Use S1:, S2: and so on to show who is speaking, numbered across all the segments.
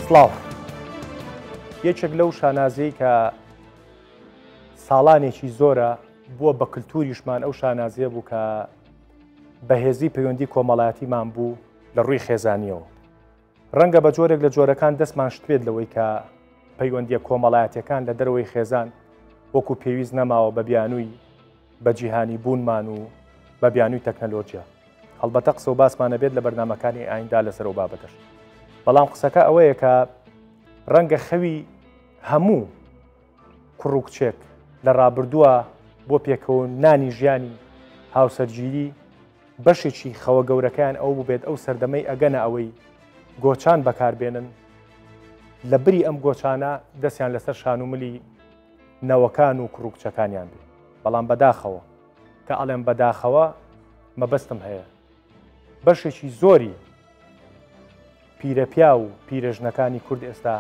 S1: سڵاو. یەکێک لەو شانازیەی کە ساڵانێکی زۆرە بووە بە کللتوریشمان ئەو شانازیە بوو کە بەهێزی پەیوەندی کۆمەڵایەتیمان بوو لە ڕووی خێزانیەوە. ڕەنگە بە جۆرێک لە جۆرەکان دەستمان شتبێت لەوەی کە پەیوەندیە کۆمەڵایەتیەکان لە دەرەوەی خێزان وەکو پێویست نەماوە بە بیانووی بە جیهانی بوونمان و بە بیانووی تەکنەلۆجیا. هەڵبەتە قسە و باسمان ئەبێت لە بەرنامەکانی ئایندا لەسەر ئەو بابەتەش. بەڵام قسەکە ئەوەیە کە ڕەنگە خەوی هەموو کوڕ و کچێک لە ڕابردووە بۆ پێکەوە نانی ژیانی هاوسەرگیری بەشێکی خەوە گەورەکەیان ئەو بووبێت ئەو سەردەمەی ئەگەنە ئەوەی گۆچان بەکاربێنن لە بری ئەم گۆچانە دەستیان لەسەر شان و ملی نەوەکان و کوڕ و کچەکانیان بێ بەڵام بەداخەوە کە ئەڵێم بەداخەوە مەبەستم هەیە بەشێکی زۆری پیرەپیا و پیرەژنەکانی کورد ئێستا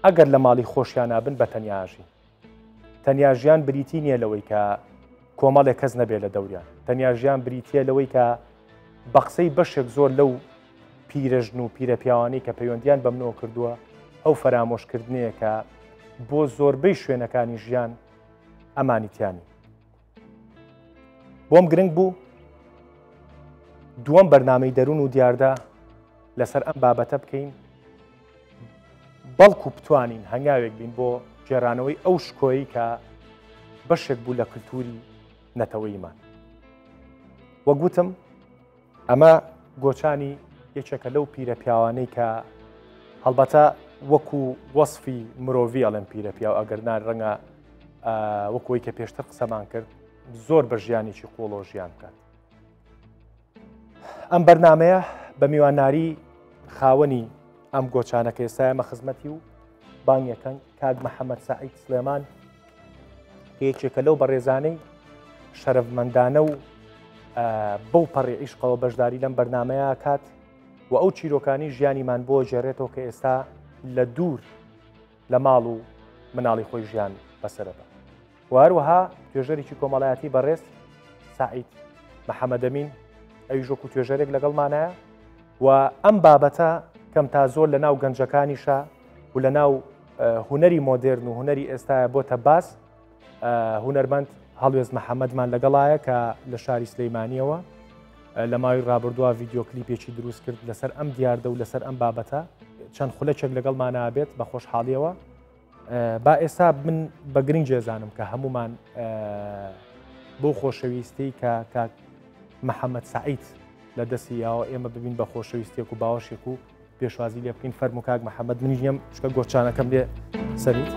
S1: ئەگەر لە ماڵی خۆشیان بن بە تەنیا ئاژین. تەنیا ژیان بریتی نییە لەوەی کە کۆمەڵێک کەس نەبێت لە دەوریان. تەنیا ژیان بریتییە لەوەی کە بە قسەی بەشێک زۆر لەو پیرەژن و پیرەپیاوانەی کە پەیوەندیان بە منەوە کردووە ئەو فەرامۆشکردنەیە کە بۆ زۆربەی شوێنەکانی ژیان ئەمانی تیانی. بۆم گرنگ بوو دووەم بەرنامەی دەروون و دیاردە لەسەر ئەم بابەتە بکەین بەڵکو بتوانین هەنگاوێک بین بۆ گێرانەوەی ئەو شکۆیی کە بەشێک بوو لە کللتوری نەتەوەیمان وەک وتم ئەمە گۆچانی یەکێکە لەو پیرە پیاوانەی کە هەڵبەتە وەکو وەصفی مرۆڤی ئەڵێن پیرە پیاو ئەگەر نار ڕەنگە وەکوی کە پێشتر قسەمان کرد زۆر بە ژیانێکی قوڵۆ ژیان بکات ئەم بەرنمەیە بە میواناری خاوەنی ئەم گۆچانەکە ئێستا ئێمە خزمەتی و بانگەکەن کاک محەممەد سعید سلێمان کە یەکێکە لەو بەڕێزانەی شەرەفمەندانە و بەو پەڕی عیشقەوە بەشداری لەم بەرنمەیە کات و ئەو چیرۆکانی ژیانیمان بۆ ژێرێتەوە کە ئێستا لە دوور لە ماڵ و مناڵی خۆی ژیان بەسەرە بە و هەروەها توێژەرێکی کۆمەڵایەتی بەڕێز سعید محەممەدەمین ئەویش وەکو توێژەرێک لەگەڵمانایە و ئەم بابەتە کەم تا زۆر لە ناو گەنجەکانیشە و لە ناو هونەری مۆدێرن و هونەری ئێستاە بۆتە باس هونەرمەند هەڵوێز محەممەدمان لەگەڵایە کە لە شاری سلەیمانیەوە لە ماوەی ڕابردووە ڤیددیو کلیپێکی دروست کرد لەسەر ئەم دیاردە و لەسەر ئەم بابەتە چەند خولەکێک لەگەڵمانە بێت بە خۆشحاڵیەوە با ئێستا من بە گرنگ جێزانم کە هەمومان بۆ خۆشەویستی کە کاک محەممەد سعید لە دەستی یاوە ئێمە ببین بە خۆشەویستێک و باوەشێک و پێشوازی لێ بکەین فەرمو کاک محەممەد منیش نیەم چکە گۆچانەکەم لێ سەریت.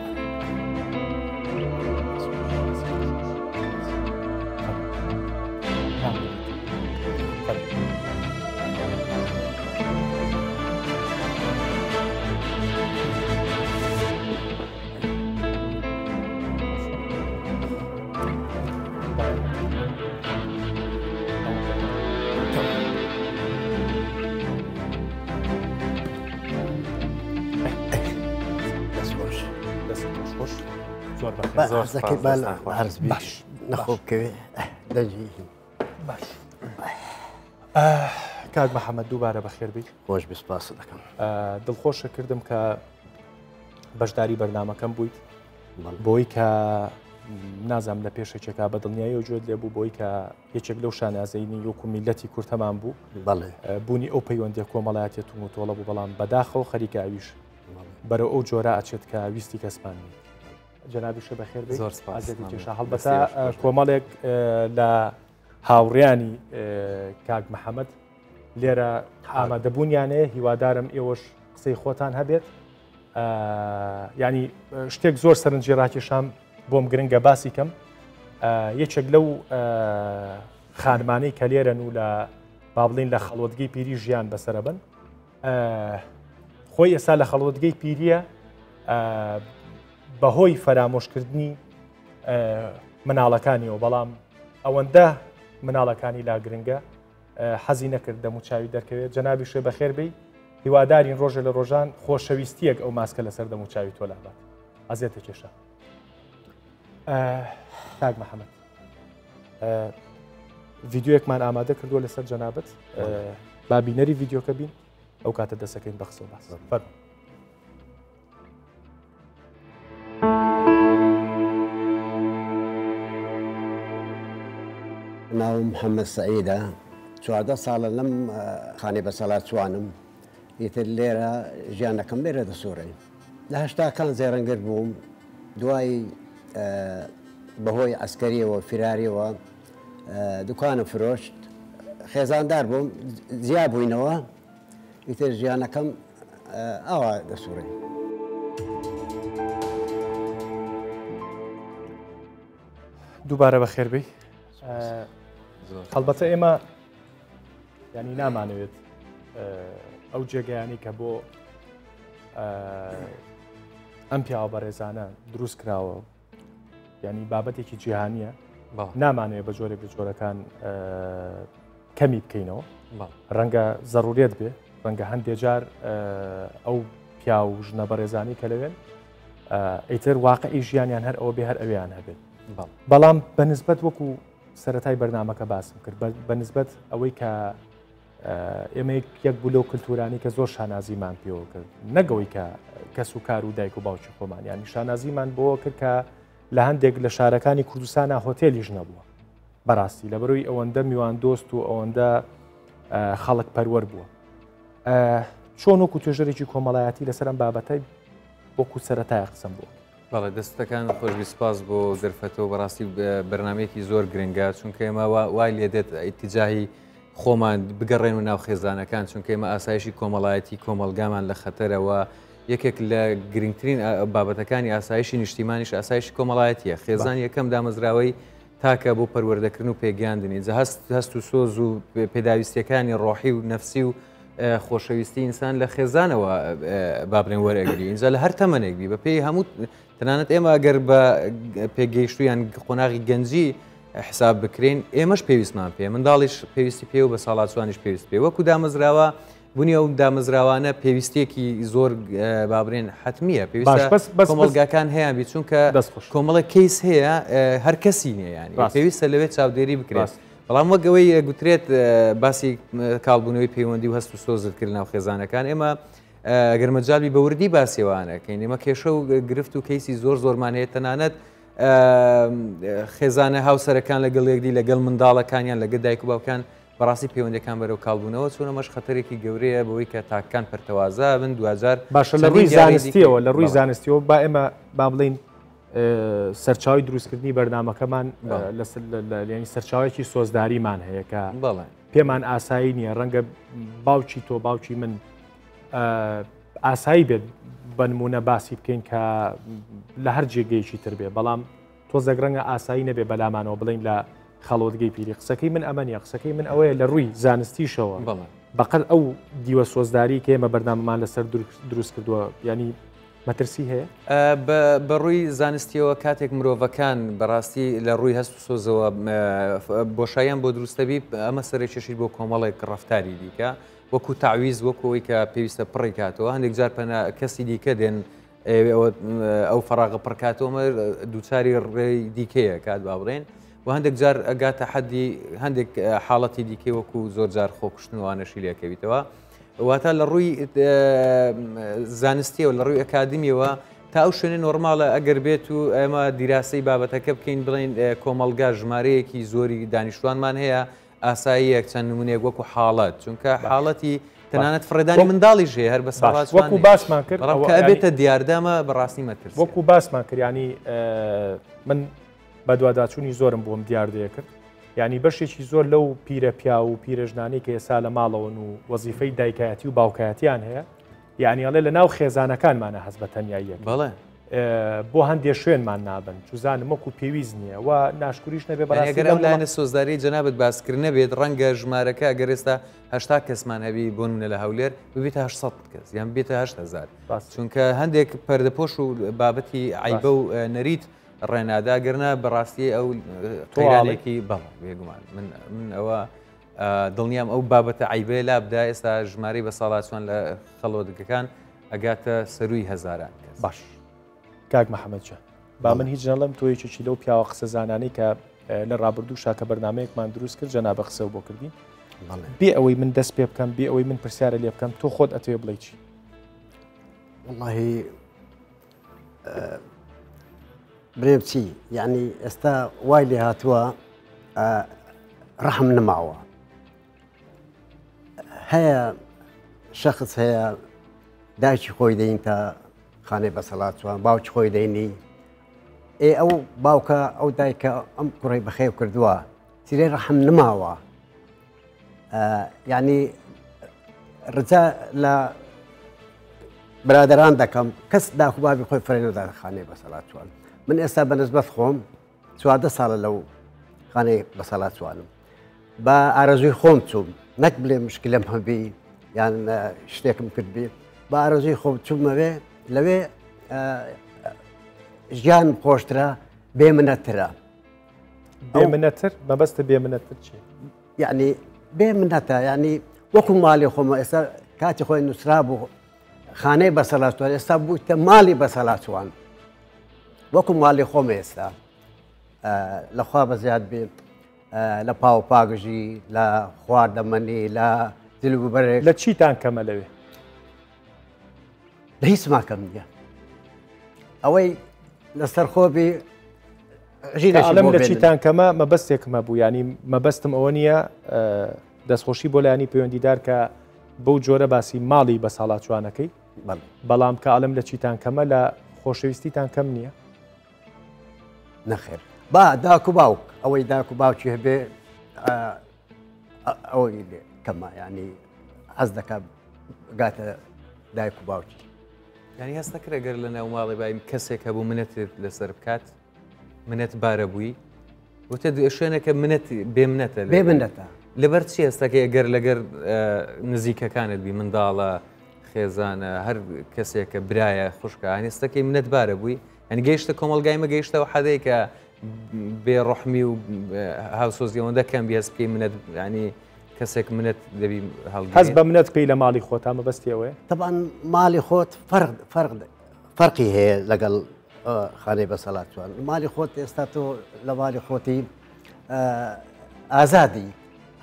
S2: باش نەخۆ بکەوێ دەنگی
S1: باش کاک محەممەد دووبارە بەخێربیت
S2: خۆش بسپاس دەکەم
S1: دڵخۆشە کردم کە بەشداری بەرنمەکەم بوویت بۆی کە نازانم لە پێشەکێکا بە دڵنیایی و گوێت لێ بوو بۆی کە یەکێک لەو شانازەینی وەکو میلەتی کورتەمان بوو بوونی ئەو پەیوەندیە کۆمەڵایەتیە توند و تۆڵە بوو بەڵام بەداخەوە خەریکە ئەویش بەرەو ئەو جۆرە ئەچێت کە ویستی کەسمان نیە. جەنابیشە بەخێر بێی.
S3: زۆر سپاس.
S1: ئازیزی کێشا هەڵبەتە کۆمەڵێک لە هاوڕیانی کاک محەممەد لێرە ئامادەبوونیانەیە هیوادارم ئێوەش قسەی خۆتان هەبێت ینی شتێک زۆر سەرنجی ڕاکێشام بۆم گرنگە باسی کەم یەکێک لەو خانمانەی کە لێرەن و لە با بڵین لە خەڵوەتگەی پیری ژیان بەسەرە بن خۆی ئێستا لە خەڵوەتگەی پیریە بەهۆی فەرامۆشکردنی مناڵەکانیەوە بەڵام ئەوەندە مناڵەکانی لا گرنگە حەزی نەکرد دەموچاوی دەرکەوێت جەنابیشێ بەخێر بێی هیوادارین ڕۆژێ لە ڕۆژان خۆشەویستیەک ئەو ماسکە لەسەر دەموچاوی تۆ لابات ئەزیەتە کێشە کاک محەممەد ڤیددیوەکمان ئامادە کردووە لەسەر جەنابەت با بینەری ڤیددیوکە بین ئەو کاتە دەسەکەین بە قسە باس فەرموو.
S2: ناوم محەممەد سەعیدە، 14 ساڵە لەم خانەی بەسەڵاچووانم، ئیتر لێرە ژیانەکەم لێرە دەسوڕێ. لە هەشتاکان زێڕنگر بووم، دوای بەهۆی عەسکەریەوە فیراریەوە دوکانم فرۆشت، خێزاندار بووم، جیا بووینەوە، ئیتر ژیانەکەم ئاوا دەسوڕێ.
S1: دووبارە بەخێربێی. هەڵبەتە ئێمە ینی نامانەوێت ئەو جێگەیانی کە بۆ ئەم پیاوە بەڕێزانە دروست کراوە ینی بابەتێکی جیهانیە نامانەوێت بە جۆرێک لە جۆرەکان کەمی بکەینەوە ڕەنگە زەڕورێت بێ ڕەنگە هەندێ جار ئەو پیا و ژنە بەڕێزانی کە لەوێن ئیتر واقعی ژیانیان هەر ئەوە بێ هەر ئەویان هەبێت بەڵام بەنسبەت وەکو سەتای بەرنمەکە باسم کرد بەنسبەت ئەوەی کە ئێمە یەک بوو لەو کللتورانی کە زۆر شانازیمان پێوە کرد نەگەوەی کە کەس و کار و دایک و باوکی خۆمان ینی شانازیمان بۆ کرد کە لە هەندێک لە شارەکانی کوردستانە هۆتێلیش نەبووە بەڕاستی لەبەرەوەی ئەوەندە میوان دۆست و ئەوەندە خەڵک پەروەەر بووە چۆن وەکو توێژەرێکی کۆمەڵایەتی لەسەر ئەم بابەتە وەکو سەتای قسەم بوو.
S3: بەڵێ دەستەکان خۆشبی سپاس بۆ دەرفەتەوە بەڕاستی بەرنمەیەکی زۆر گرنگە چونکە ئێمە وای لێدێت ئیتیجاهی خۆمان بگەڕێن و ناو خێزانەکان چونکە ئێمە ئاسایشی کۆمەڵایەتی کۆمەلگامان لە خەتەرەوە یەکێک لە گرنگترین بابەتەکانی ئاسایشی نیشتیمانیش ئاسایشی کۆمەڵایەتیە خێزان یەکەم دامەزراوەی تاکە بۆ پەروەردەکردن و پێگەیاندنی جا هەست هەست و سۆز و پێداویستیەکانی ڕۆحی و نەفسی و خۆشەویستی ئینسان لە خێزانەوە با بڵێن وەرەگری ئینجا لە هەر تەمەنێک بی بەپێی هەموو تەنانەت ئێمە ئەگەر بە پێگەیشتویان قۆناغی گەنجی حساب بکرین ئێمەش پێویستمان پێ منداڵیش پێویستی پێ و بە ساڵاچوانیش پێویست پێ وەکو دامەزراوە بونی ئەو دامەزراوانە پێویستیەکی زۆر بابرێن حتمیە پێویستە کۆمەڵگاکان هەیە بی چونکە کۆمەڵە کەیس هەیە هەر کەسی نیە ینی پێویستە لەوێ چاودێری بکرێت بەڵام وەک ئەوەی گوترێت باسی کاڵبوونەوەی پەیوەندی و هەست و سۆزت کرد ناو خێزانەکان ئێمە ئەگەر مەجالی بە وردی باسیوانەکەین ئێمە کێشە و گرفت و کەیسی زۆر زۆرمان هەیە تەنانەت خێزانە هاوسەرەکان لەگەڵ یەکدی لەگەڵ منداڵەکانیان لەگە دایک و باوکان بەڕاستی پەیوەندیەکان بەرەو کاڵبوونەوە چوون، ئەمەش خەتەرێکی گەورەیە بەوەی کە تاکەکان پەرتەوازە بن دواجار
S1: باشە لە ڕووی زانستیەوە لە ڕووی زانستیەوە با ئێمە با بڵین سەرچاوی دروستکردنی بەرنمەکەمان لەسەر سەرچاوێکی سۆزداریمان هەیە کە بەڵێ پێمان ئاسایی نییە ڕەنگە باوکی تۆ باوکی من ئاسایی بێت بنمونە باسی بکەین کە لە هەر جێگەیەکی تر بێ بەڵام تۆزێک ڕەنگە ئاسایی نەبێ بەلامانەوە بڵێین لە خەڵۆتگەی پیری قسەکەی من ئەمە نیە قسەکەی من ئەوەیە لە ڕووی زانستیشەوە بەقەد ئەو دیوە سۆزداری کە ئێمە بەرنامەمان لەسەر دروست کردووە ینی مەترسی هەیە؟
S3: بە ڕووی زانستیەوە کاتێک مرۆڤەکان بەڕاستی لە ڕووی هەست و سۆزەوە بۆشاییان بۆ دروستەبی ئەمە سەرێکێشی بۆ کۆمەڵێک ڕەفتاری دیکە وەکو تەعویز وەکو ئەوەی کە پێویستە پڕی کاتەوە هەندێک جار پەنا کەسی دیکە دێن ئەوە ئەو فەراغە پڕکاتەوە دووچاری ڕێی دیکەیە کات با بڵێن و هەندێک جار ئەگاتە حەدی هەندێک حاڵەتی دیکەی وەکو زۆر جار خۆکوشتنوانەشی لێکەویتەوە واتە لە ڕووی زانستیەوە لە ڕووی ئەکادمیەوە تا ئەو شوێنە نۆرماڵە ئەگەر بێت و ئێمە دیراسەی بابەتەکە بکەین بڵین کۆمەلگا ژمارەیەکی زۆری دانیشتوانمان هەیە ئاساییە چەند نمونەیەک وەکو حاڵەت چونکە حاڵەتی تەنانەت فڕێدانی منداڵیش هەیە هەر بە ساڵات
S1: وەکو باسمان کرد
S3: بەڵام کە ئەبێتە دیاردەمە بەڕاستی مەترسی
S1: وەکو باسمان کرد ینی من بەدواداچوونی زۆرم بۆم دیاردەیە کرد یعنی بەشێکی زۆر لەو پیرە پیا و پیرەژنانی کە ئێستا لە ماڵەوەن و وەزیفەی دایکایەتی و باوکایەتیان هەیە یعنی ئەڵێ لە ناو خێزانەکانمانە هەست بە تەنیاییەک
S3: بەڵێ
S1: بۆ هەندێ شوێنمان نابن چوزانم وەکو پێویست نییە و ناشکوریش نەبێ
S3: بەڕاستی گەر ئەو لایەنە سۆزداری جەنابت باسکرد نەبێت ڕەنگە ژمارەکە ئەگەر ئێستا 80 کەسمان هەبی بۆ نمونە لە هەولێر ببێتە 800 کەس یان ببێتە 8000 چونکە هەندێک پەردەپۆش و بابەتی عیبە و نەریت ڕێنادا گەرنا بەڕاستی ئەو قەیرانێکی بەڵێ بێگومان من من ئەوە دڵنیام ئەو بابەتە عیبەیە لابدا ئێستا ژمارەی بە ساڵاچوان لە خەڵۆدگەکان ئەگاتە سەرووی هەزاران کەس.
S1: باش کاک محەممەد جان با من هیچ نەڵێم تۆ یەکێکی لەو پیاوە قسەزانانەی کە لە ڕابردوو شاکە بەرنمەیەکمان دروست کرد جەنابە قسە بۆ کردین بێ ئەوەی من دەست پێ بکەم بێ ئەوەی من پرسیارە لێ بکەم تۆ خۆت ئەتەوێ بڵێ چی؟
S2: واللهی برێم چی یعنی ئێستا وای لێ هاتووە. ڕەحم نەماوە. هەیە شەخس هەیە دایکی خۆی دەین تا خانەی بەسەڵاتوان باوکی خۆی دەینی ئێ ئەو باوکە ئەو دایکە ئەم کوڕی بەخێو کردووە سیرەی ڕەحم نماوە یعنی ڕجا لە برادران دەکەم کەس داخ و بابی خۆی فرێ نەداتە خانەی بەسەڵاتوان من ئێستا بە نسبەت خۆم 14 ساڵە لەو خانەی بەسەڵاتوانم بە ئارەزووی خۆم چووم نەک بلێ مشکلەم هەبی یان شتێکم کردبی بە ئارەزووی خۆم چوومەوێ لەوێ ژیان خۆشترە بێ منەترە.
S1: بێ منەتر مەبەستە بێ منەتر چی؟
S2: یعنی بێ منەتە یعنی وەکو ماڵی خۆمە ئێستا کاتی خۆی نووسرا بوو خانەی بەسەڵاتوان ئێستا بوویتە ماڵی بەسەڵاتوان وەکو ماڵی خۆم ئێستا لەخوا بە زیاد بێ لە پاو پاگژی لە خواردەمەنی لە جلوبەرێک
S1: لە چیتان کەمە لەوێ؟
S2: لە هیچ ماکەم نییە ئەوەی لەسەر خۆبی
S1: ئەڵێم لە چیتان کەمە مەبەستێکم هەبوو ینی مەبەستم ئەوە نییە دەستخۆشی بۆ لایانی پەیوەندیدار کە بەو جۆرە باسی ماڵی بە ساڵاچوانەکەی بەڵام کە ئەڵم لە چیتان کەمە لە خۆشەویستیتان کەم نییە
S2: نەخێر با داک و باوک ئەوەی داک و باوکی هەبێ ئەوەی لێ کەمە ینی حەز دەکات گاتە دایک و باوکی.
S3: یانی هەست نەکرد گەر لە ناو ماڵی بایم کەسێک هەبوو منەتت لەسەر بکات منەت بارە بووی وتە شوێنەکە منەت بێ منەتە
S2: بێ منەتە
S3: لەبەر چی هەستەکەی گەر لەگەر نزیکەکانت بی منداڵە خێزانە هەر کەسێکە برایە خوشکە هەستەکەی منەت بارە بووی ئەنی گەیشتە کۆمەلگای مە گەیشتەوە حەدەی کە بێ ڕحمی و هاوسۆزی ئەوەندە کەم بی هەست بکەی منەت ینی کەسێک منەت دەبی هەڵگری.
S1: هەست بە منەت بکەی لە ماڵی خۆتا مەبەستی ئەوەیە؟
S2: تەبعەن ماڵی خۆت فەرق فەرق فەرقی هەیە لەگەڵ خانەی بەسەڵاتوان ماڵی خۆت ئێستا تۆ لە ماڵی خۆتی ئازادی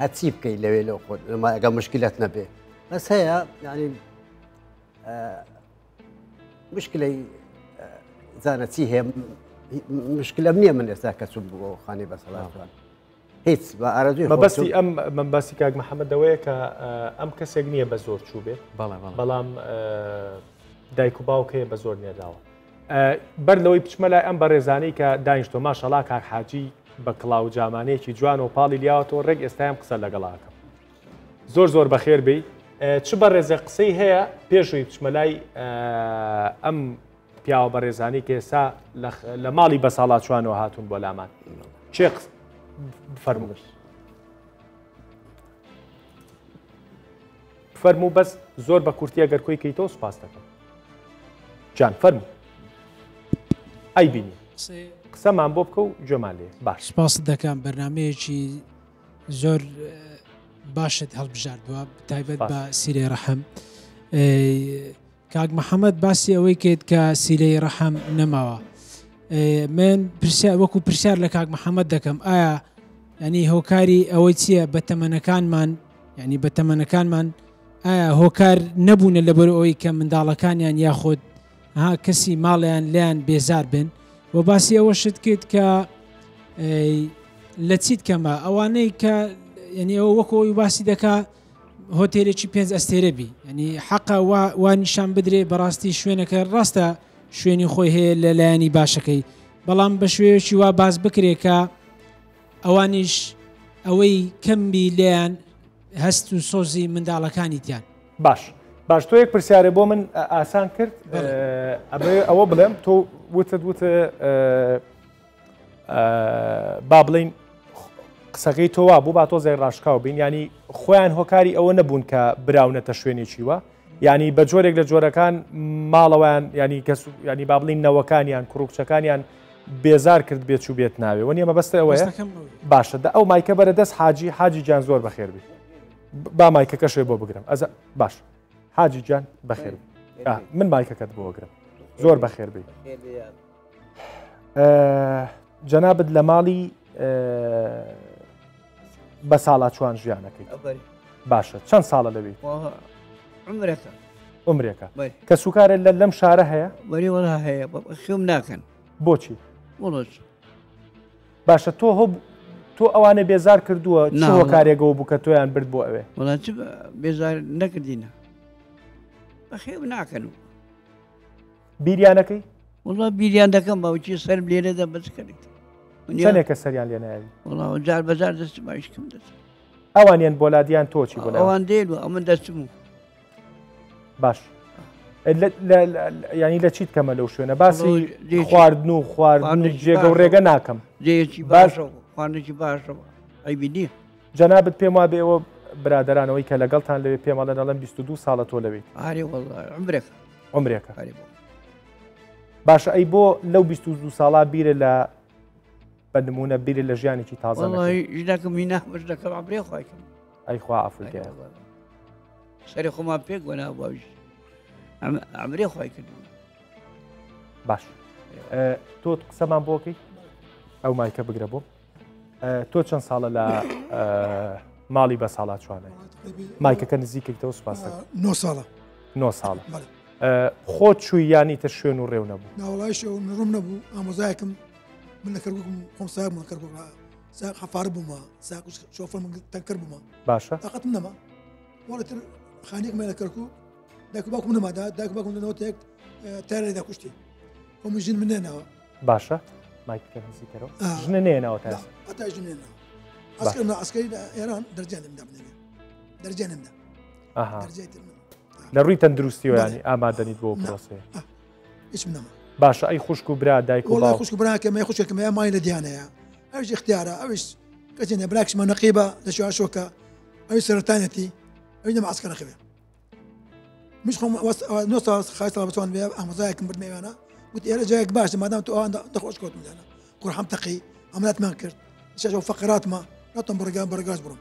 S2: هەرچی بکەی لەوێ لەو خۆت ئەگە مشکلت نەبێ بەس هەیە یعنی مشکلەی زانە چی هەیە مشکلەم نییە من ئێستا کە چوم بۆ خانەی بەسەڵاتوان هیچ بە ئارەزووی خۆم
S1: مەبەستی ئەم من باسی کاک محەممەد ئەوەیە کە ئەم کەسێک نییە بە زۆر چوو بێ بەڵام دایک و باوک هەیە بە زۆر نێراوە بەر لەوەی بچمە لای ئەم بەڕێزانەی کە دانیشتۆ ماشەڵا کاک حاجی بە کڵاو جامانەیەکی جوان و پاڵی لیاوەتەوە ڕێک ئێستایم قسە لەگەڵاکەم زۆر زۆر بەخێر بی چ بەڕێزە قسەی هەیە پێشوی بچمە لای ئەم پیاوە بەڕێزانی کە ئێستا لە ماڵی بەساڵاچوانەوە هاتوون بۆ لامان چێ فەرموو فەرموو بەس زۆر بە کورتی ئەگەر کۆی کەیتەوە سوپاس دەکەم جان فەرموو ئەی بینی قسەمان بۆ بکە و گوێمان لێ باش
S4: سپاست دەکەم بەرنمەیەکی زۆر باشت هەڵبژاردووە تایبەت بە سیرەی ڕەحم کاک محەممەد باسی ئەوەی کرد کە سیلەی ڕەحم نەماوە من پرسیار وەکو پرسیار لە کاک محەممەد دەکەم ئایا ینی هۆکاری ئەوەی چییە بە تەمەنەکانمان ینی بە تەمەنەکانمان ئایا هۆکار نەبوونە لەبەر ئەوەی کە منداڵەکانیان یاخود ها کەسی ماڵیان لیان بێزار بن و باسی ئەوەشت کرد کە لە چیت کەمە ئەوانەی کە یعنی ئەوە وەکو ئەوی باسی دەکا هۆتێلێکی پێنج ئەستێرە بی ینی حەقە وا نیشان بدرێ بەڕاستی شوێنەکە ڕاستە شوێنی خۆی هەیە لە لایەنی باشەکەی بەڵام بە شوێیەکی وا باس بکرێ کە ئەوانیش ئەوەی کەمبی لێیان هەست و سۆزی منداڵەکانی تیان.
S1: باش باش تۆ یەک پرسیارێ بۆ من ئاسان کرد ئەمەوێ ئەوە بڵێم تۆ وتت وت با بڵین قسەکەی تۆ وا بوو با تۆزێک ڕاشکاو بین ینی خۆیان هۆکاری ئەوە نەبوون کە براونەتە شوێنێکیوە ینی بە جۆرێک لە جۆرەکان ماڵەوەیان ینی کەس ینی با بڵین نەوەکانیان کوڕکچەکانیان بێزار کرد بێچوو بێت ناوێ وە نیە مەبەستە ئەوەیە باشە دە ئەو مایکە بەرە دەست حاجی حاجی جان زۆر بەخێربی با مایکەکەشێ بۆ بگرم ئەز باش حاجی جان بەخێر من مایکەکەت بۆ گرم زۆر بەخێربی جەنابت لە ماڵی بە ساڵا چوان ژیانەکەی باشە چەند ساڵە لەوی
S5: عمرەکە
S1: عمرێکە کە سوکارە لە لەم شارە هەیە
S5: وەری وەڵا هەیە خێم ناکەن
S1: بۆچی باشە تۆ هۆ تۆ ئەوانە بێزار کردووە چ هۆکارێکەوە بوو کە تۆیان برد بۆ ئەوێ؟
S5: وەڵا چ بێزار نەکردینە بەخێو ناکەن و
S1: بیریانەکەی؟
S5: وڵا بیریان دەکەم باوکی سەرم لێرە دە بەس کرد
S1: چەندێکە سەریان لێ ناوی
S5: وڵا جار بەجار دەستم ئایشکم دەست
S1: ئەوانیان بۆلادیان تۆچی بۆ
S5: ئەوان دێن و ئەمن دەچم و
S1: باش ینی لە چیت کەمە لەو شوێنە باسی خواردن و خواردن و جێگە و ڕێگە ناکەم
S5: جێیەکی باشە خواردنێکی باشەوە ئەیبی نییە
S1: جەنابت پێم وابێ ئێوە برادەرانەوەی کە لەگەڵتان لەوێ پێم ئەڵێن ئەڵێن 22 ساڵە تۆ لەوێی
S5: ئارێ وەڵا عمرێکە
S1: عمرێکە باشە ئەی بۆ لەو 22 ساڵا بیرە لە بە نمونە بیرە لە ژیانێکی تازە
S5: ژنەکەم هینا ژنەکەم عمرێ خۆی کرد
S1: ئەی خوا عەفوت کە
S5: سەری خۆمان پێک وەنا باویش عمرێ خۆی کرد
S1: باش تۆ قسەمان بۆکەی ئەو مایکە بگرە بۆ تۆ چەند ساڵە لە ماڵی بە ساڵا چوانە مایکەکە نزیکێکتەوە سوپاس
S6: نۆ ساڵە
S1: نۆ ساڵە خۆ چووی یانی تر شوێن و ڕێو نەبوو
S6: ناوەڵایش ڕوم نەبوو ئامۆزایەکم من لە کەرکوکم خۆم ساق بووم کەرکوک ساق حەفار بوومە ساق شۆفەر من تەنکەر بوومە
S1: باشە
S6: تاقەتم نەما وەڵی تر خانیەکمان لە کەرکوک دایک و باوکم نەمادا دایک و باوکم لەنەوە تێک تارێ دەکوشتی خۆم ژن من نێناوە
S1: باشە مایکەکە نزیکەرەوە ژنە نێناوە تا
S6: هەتا ژن نێناوە ئەسکەر من ئەسکەری لە ئێران دەرجیان لێمدا بنێنێ دەرجیان لێمدا دەرجای تر من
S1: لە ڕووی تەندروستیەوە ینی ئامادەنیت بۆ پرۆسەیە
S6: هیچم نەما
S1: باشە ئەی خوشک و برا دایک و
S6: باوک خوشک و براکەم هەیە خوشکێکم هەیە مای لە دیانەیە ئەویش اختیارە ئەویش کەسێ نیە براکشمە نەقیبە لە شواشۆکە ئەوی سەرەتانەتی ئەوی نەما ئەسکەرە خەوێ مش خۆم نۆ ساڵ خای ساڵ بچوان بێ ئامۆزایەکم بردمە ئێوانە گوت ئێرە جایەک باشە مادام تۆ ئەوان دەخۆش کەوتم لێنە قورحەم تەقی ئەمراتمان کرد شەش و فەقراتمە ناتۆم بڕگا بڕگاش بڕم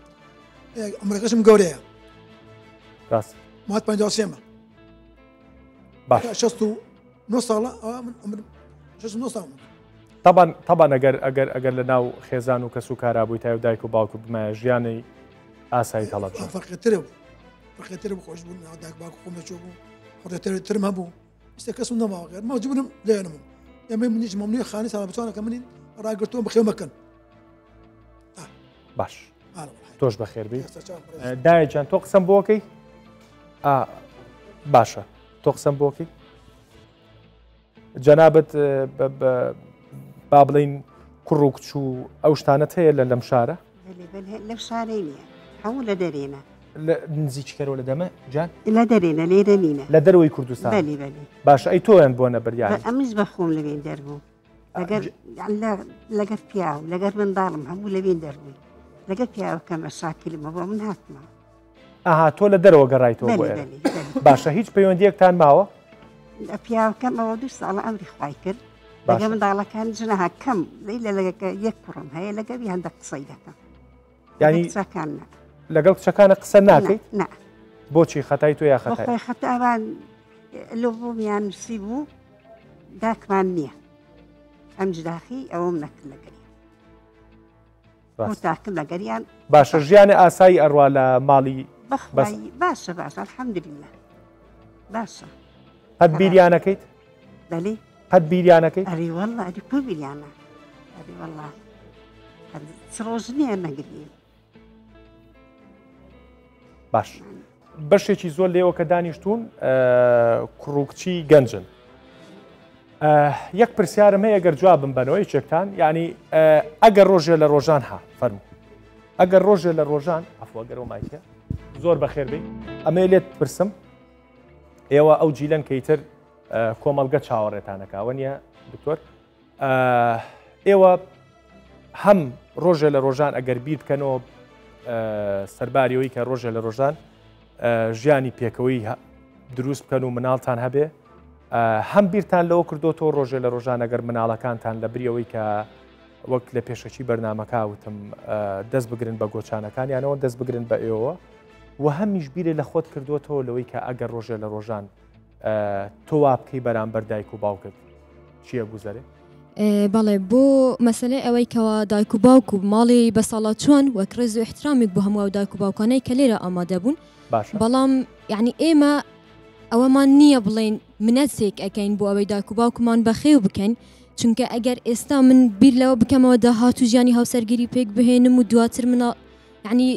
S6: عمرەکەشم گەورەیە
S1: ڕاست
S6: مات 53مە
S1: باش
S6: 69 ساڵە ئەوە من عمرم 69 ساڵ
S1: طبعا طبعا ئەگەر ئەگەر ئەگەر لە ناو خێزان و کەس و کارا بووی تای و دایک و باوک بمایە ژیانی ئاسایی هەڵەبجە
S6: فەرقترە بوو فەرقتر بوو خۆش بوو ناو دایک باوک خۆم لەچۆ بوو خۆتر ترم هەبوو ئێستا کەسم نەماوە غێر مەجبورم لێنم ئێمە منیش مەمنوع خانی ساڵ بچوانەکە منی ڕاگرتووە بەخێو مەکەن
S1: باش تۆش بەخێربی دایە جان تۆ قسەم بۆکەی باشە تۆ قسەم بۆکەی جەنابت با بڵین کوڕ و کچ و ئەو شتانەت هەیە لە لەم شارە
S7: لەو شارەی نییە هەموو لە دەرێنە
S1: نزیکەرەوە لە دەمە جان
S7: لە دەرێنە لێرە نینە
S1: لە دەرەوەی کوردستان باشە ئەی تۆیان بۆ نەبریان
S7: ئەمز بە خۆم لەوێن دەربوو لەگەر لەگەر پیاو لەگەر منداڵم هەموو لەوێن دەربووی لەگەر پیاوەکەمە مەشاکلم هەبوو من هاتمە
S1: ئەها تۆ لە دەرەوە گەڕایتەوە بۆ ئێرە باشە هیچ پەیوەندیەکتان ماوە؟
S7: لە پیاوەکەم ئەوە دوو ساڵە ئەمری خوای کرد لەگە منداڵەکان ژنەها کەم لی لە لەگەکە یەک کوڕم هەیە لەگەوی هەندە قسەی دەکەم
S1: ینی
S7: کچەکان
S1: لەگەڵ کچەکانە قسە ناکەیت
S7: نا
S1: بۆچی خەتای تۆ یا خەتای
S7: خەتاوان لۆ بوومیان نووسی بوو داکمان نییە ئەم جداخی ئەوم نەکرد لەگەری تاکم لەگەریان
S1: باشە ژیانی ئاسایی ئەڕوا لە ماڵی
S7: باشە باشە الحەمدللە باشە
S1: قەت بیریانەکەیت
S7: بەلی
S1: قەت بیریانەکەیت
S7: ئەری والله ئەری کو بیریانە ئەری والله چ ڕۆژ نییە نەگرین
S1: باش بەشێکی زۆر لێوە کە دانیشتون کوڕ و کچی گەنجن یەک پرسیارم هەیە گەر جوابم بەنەوە یەکێکتان یعنی ئەگەر ڕۆژێ لە ڕۆژان ها فەرموو ئەگەر ڕۆژێ لە ڕۆژان ئەفوەگەرەوە مایکە زۆر بەخێر بی ئەمەیە لێت پرسم ئێوە ئەو جیلەن کەیتر کۆمەڵگە چاوەڕێتانەکەوە نییە دکتۆر ئێوە هەم ڕۆژێ لە ڕۆژان ئەگەر بیر بکەنەوە سەرباریەوەی کە ڕۆژێ لە ڕۆژان ژیانی پێکەوەی دروست بکەن و مناڵتان هەبێ هەم بیرتان لەوە کردوتەوە ڕۆژێ لە ڕۆژان ئەگەر مناڵەکانتان لە بریەوەی کە وەک لە پێشەکی بەرنمەکە وتم دەست بگرن بە گۆچانەکانیانەوە دەست بگرن بە ئێوە و هەمیش بیرێ لە خۆت کردوتەوە لەوەی کە ئەگەر ڕۆژێ لە ڕۆژان تۆ وا بکەی بەرامبەر دایک و باوکت چییە گوزەرێ؟
S8: بەڵێ بۆ مەسەلەی ئەوەی کەوا دایک و باوک و ماڵی بەساڵاچووان وەک ڕێز و ئیحترامێک بۆ هەموو ئەو دایک و باوکانەی کە لێرە ئامادە بوون
S1: باشە
S8: بەڵام یعنی ئێمە ئەوەمان نییە بڵێین منەتێک ئەکەین بۆ ئەوەی دایک و باوکمان بەخێو بکەین. چونکە ئەگەر ئێستا من بیر لەوە بکەمەوە داهاتوو ژیانی هاوسەرگیری پێک بهێنم و دواتر مناڵ یعنی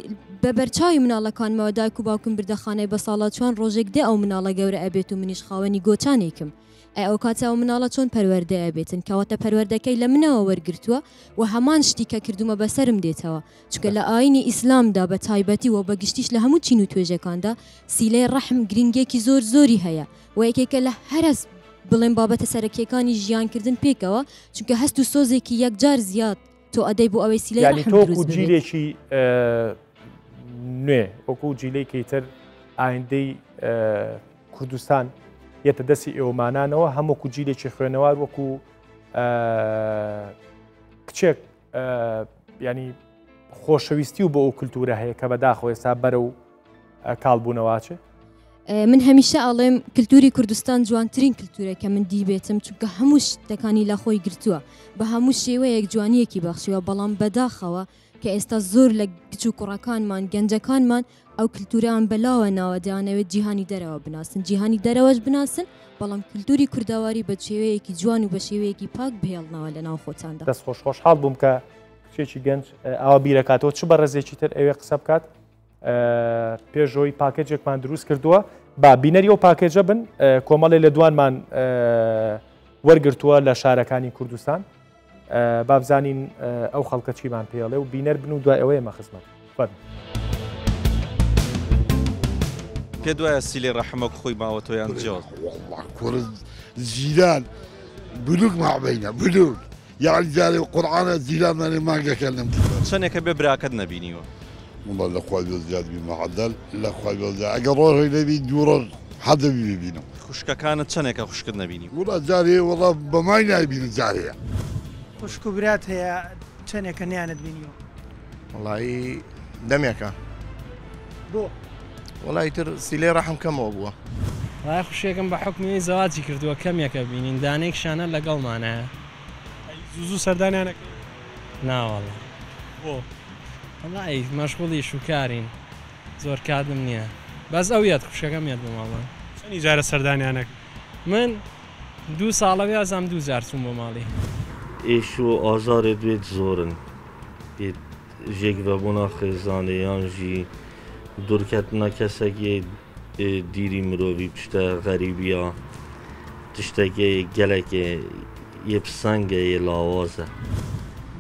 S8: بە بەرچاوی مناڵەکانمەوە دایک و باوکم بردە خانەی بەساڵاچوان ڕۆژێک دێ ئەو مناڵە گەورە ئەبێت و منیش خاوەنی گۆچانێکم ئەی ئەوکاتە ئەو مناڵە چۆن پەروەردە ئەبێتن کەواتە پەروەردەکەی لە منەوە وەرگرتووە و هەمان شتی کە کردومە بەسەرم دێتەوە چونکە لە ئاینی ئیسلامدا بە تایبەتی و بە گشتیش لە هەموو چین و توێژەکاندا سیلەی ڕەحم گرنگیەکی زۆر زۆری هەیە و یەکێکە لە هەرە بڵێم بابەتە سەرەکیەکانی ژیانکردن پێکەوە چونکە هەست و سۆزێکی یەکجار زیاد تۆ ئەدەی بۆ ئەوەی سیلەی
S1: یانی
S8: ڕەحم
S1: تۆ وەکو
S8: دروست ببێت.
S1: جیلێکی نوێ وەکو جیلێکی تر ئایندەی کوردستان یەتە دەستی ئێوەمانانەوە هەم وەکو جیلێکی خوێنەوار وەکو کچێک ینی خۆشەویستی و بۆ ئەو کللتورە هەیە کە بەداخەوە ئێستا بەرە و کاڵبوونەواچێ
S8: من هەمیشە ئەڵێم کللتوری کوردستان جوانترین کللتورە کە من دیبێتم چونکە هەموو شتەکانی لە خۆی گرتووە بە هەموو شێوەیەک جوانیەکی بەخشیوە بەڵام بەداخەوە کە ئێستا زۆر لە کچ و کوڕەکانمان گەنجەکانمان ئەو کللتوریان بەلاوە ناوە دەیانەوێت جیهانی دەرەوە بناسن جیهانی دەرەوەش بناسن بەڵام کللتوری کوردەواری بە شێوەیەکی جوان و بە شێوەیەکی پاک بهێڵنەوە لە ناو خۆتاندا.
S1: دەست خۆش خۆشحاڵ بووم کە کچێکی گەنج ئاوا بیرەکاتەوە چ بەڕێزێکی تر ئەوێ قسە بکات پێشۆی پاکێجێکمان دروست کردووە با بینەری ئەو پاکێجە بن کۆمەڵێ لە دوانمان وەرگرتووە لە شارەکانی کوردستان با بزانین ئەو خەڵکە چیمان پێڵێ و بینەر بن و دوای ئەوەیە مە خزمەت فەرموو.
S9: پێت وایە سیلەی ڕەحم وەک خۆی ماوەتەوە یان جۆر؟
S10: وەڵڵا کوڕ جیران بلوک مابینە بلوک یاعلی جارێ قورعانە جیرانمانێ مانگەکە لەم دیوە.
S9: چەنێکە بێ براکەت نەبینیوە؟
S10: وەڵا لە خوای بێ زیاد بی مەعەدەل لە خوای بێ زیاد ئەگەر ڕۆژێک نەبی دوو ڕۆژ حەزەبی ببینم.
S9: خوشکەکانت چەنێکە خوشکت نەبینیوە؟
S10: وەڵا جارێ وەڵا بە مانگ نایبینم جارێ.
S11: خوشک و برات هەیە چەنێکە نەیانت بینیوە؟
S12: وەڵایی دەمێکە.
S11: بۆ؟
S12: وەڵا ئیتر سیلەی ڕەحم کەمەوە بووە.
S13: وەڵای خوشکێکم بە حوکمی زەواجی کردووە کەمێکە بینین دانەیەکشانە لەگەڵمانایە.
S14: ئەی زوو زوو سەردانیان ئەکەی؟
S13: نا وەڵا.
S14: بۆ؟
S13: وەڵای مەشغوڵی ئیش و کارین زۆر کاتم نییە بەس ئەو یەت خوشکەکەم یەت بۆ ماڵمان.
S14: چەنی جارە سەردانیان ئەکەی؟
S13: من دوو ساڵە وێازام دوو جار چووم بۆ ماڵی.
S15: ئێش و ئازارێت وێت زۆرن یێت ژێکڤەبوونا خێزانێ یان ژی دورکەتنا کەسەک یێ دیری مرۆڤی پشتە غەریبیا تشتەکێ گەلەکێ یێ پسەنگە یێ لاوازە.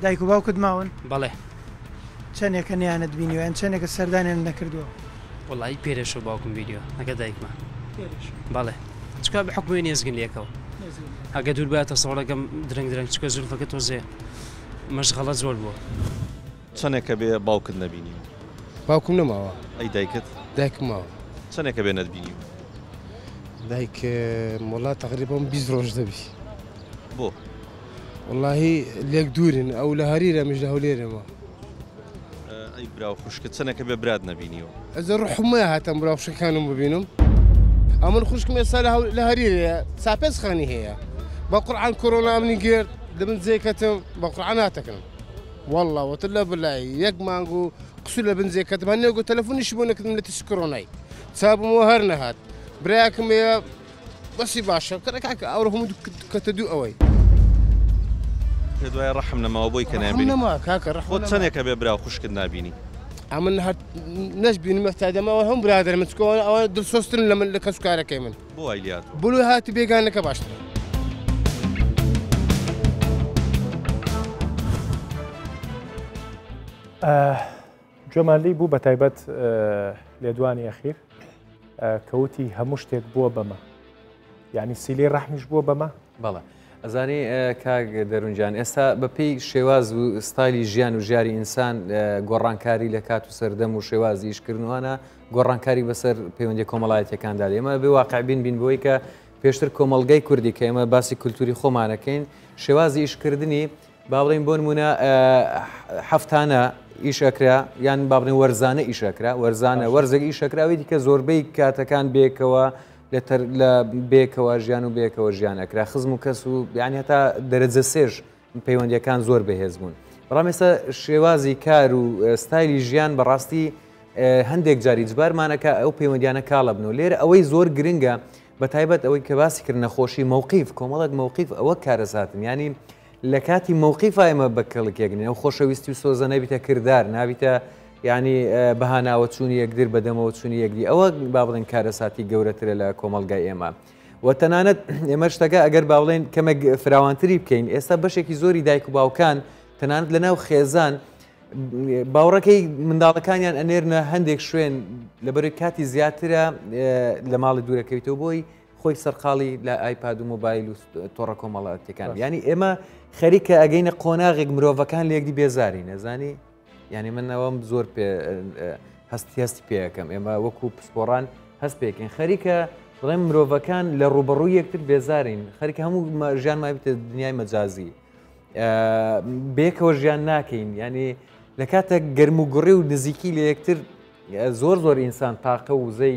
S11: دایک و باوکت ماون؟
S16: بەڵێ.
S11: چەنێکە نەیانت بینیوە یان چەنێکە سەردانیانت نەکردووە؟
S16: وەڵایی پێرێ شەو باوکم بینیوە نەکە دایکمە.
S11: پێرێ شەو.
S16: بەڵێ چونکە بە حوکمی نێزگن لێکەوە.
S11: نێزگن لێکەوە.
S16: ئەگەر دوور بایە تەسەوڕەکەم درەنگ درەنگ چونکە زولفەکە تۆزێ مەشغەڵە زۆر بووە.
S9: چەنێکە بێ باوکت نەبینیوە؟
S17: باوکم نەماوە.
S9: ئەی دایکت؟
S17: دایکم ماوە.
S9: چەنێکە بێ نەتبینیوە؟
S17: دایکم وەڵا تەقریبەن 20 ڕۆژ دەبی.
S9: بۆ؟
S17: وەڵاهی لێک دوورین ئەو لە هەریرە منیش لە هەولێرمە.
S9: ئەی برا و خوشکت چەنێکە بێ برات نەبینیوە؟
S17: ئەجە ڕوحم نەهاتم برا و خوشکەکانم ببینم. ئەمن خوشکم ئێستا لە هەریرەیە سا پێنج خانی هەیە بە قورعان کۆرۆنا ئەمنی گرت لە من جێ کەتم بە قورعان هاتەکەم واللە وتر لە بلای یەک مانگ و قسور لە بن جێ کەتم هەر نێگو تەلەفۆنیشی بۆ نەکردم لە ترسی کۆرۆنای چابوومەوە هەر نەهات برایەکم هەیە بەسی باشە کەرە کاکە ئەوڕۆ هەموو کەتە دوو ئەوەی.
S9: پێت وایە ڕەحم نەماوە بۆی کە
S17: ڕەحم
S9: نابینی؟
S17: نەما کاکە ڕەحم
S9: خۆت
S17: نەما.
S9: چەنێکە بێ برا و خوشکت نابینی؟
S17: ئەمن هەر نەشبینم هەتا دەمەوە هەم برادەرم چکۆ ئەوە دڵسۆزترن لە من لە کەسوکارەکەی من.
S9: بۆ وای لێهاتووە؟
S17: بلوی هاتی بێگانەکە باشترە.
S1: گوێمان لی بوو بە تایبەت لێدوانی ئەخیر کەوتی هەموو شتێک بووە بەمە یعنی سیلی ڕەحمیش بووە بەمە
S3: بەڵێ ئەزانی کاک دەرونجان ئێستا بەپێی شێواز و ستایلی ژیان و ژیاری ئینسان گۆڕانکاری لە کات و سەردەم و شێوازی ئیشکردنوانە گۆڕانکاری بەسەر پەیوەندی کۆمەڵایەتەکاندا ئێمە بێ واقع بین بین بۆی کە پێشتر کۆمەڵگەی کوردی کە ئێمە باسی کولتوری خۆمانەکەین شێوازی ئیشکردنی با بڵێین بۆ نمونە هەفتانە ئیش ئەکرا یان با بڵێن وەرزانە ئیش ئەکرا وەرزانە وەرزێک ئیش ئەکرا ئەوی دیکە زۆربەی کاتەکان بێکەوە لە تەر لە بێکەوە ژیان و بێکەوە ژیان ئەکرا خزم و کەس و یعنی هەتا دەرەجە سێش پەیوەندیەکان زۆر بەهێز بوون بەڵام ئێستا شێوازی کار و ستایلی ژیان بەڕاستی هەندێک جاری جبارمانەکە ئەو پەیوەندیانە کاڵە بن و لێرە ئەوەی زۆر گرنگە بە تایبەت ئەوەی کە باسی کرد نەخۆشی مەوقیف کۆمەڵێک مەوقیف ئەوە کارەساتن یانی لە کاتی مەوقیفا ئێمە بە کەڵک یەکنین ئەو خۆشەویستی و سۆزە نەبیتە کردار نابیتە یعنی بەهاناوە چوونی یەکدر بەدەمەوە چوونی یەکدی ئەوە با بڵێن کارەساتی گەورەترە لە کۆمەڵگای ئێمە و تەنانەت ئێمە شتەکە ئەگەر با بڵێن کەمێک فراوانتری بکەین ئێستا بەشێکی زۆری دایک و باوکان تەنانەت لە ناو خێزان باوەڕەکەی منداڵەکانیان ئەنێرنە هەندێک شوێن لەبەرەی کاتی زیاترە لە ماڵی دوورەکەویتەوە بۆی خۆی سەرقاڵی لە ئایپاد و مۆبایل و تۆڕە کۆمەڵاتیەکان ینی ئێمە خەریکە ئەگەینە قۆناغێک مرۆڤەکان لە یەکدی بێزاری نەزانی یعنی من ئەوەم زۆر پێ هەستی هەستی پێەکەم ئێمە وەکو پسپۆڕان هەست پێکەین خەریکە بڵێن مرۆڤەکان لە ڕوبەڕوو یەکتر بێزارین خەریکە هەموو ژیان مابیتە دنیای مەجازی بێکەوە ژیان ناکەین ینی لە کاتە گەرم و گوڕی و نزیکی لە یەکتر زۆر زۆر ئینسان تاقە و وزەی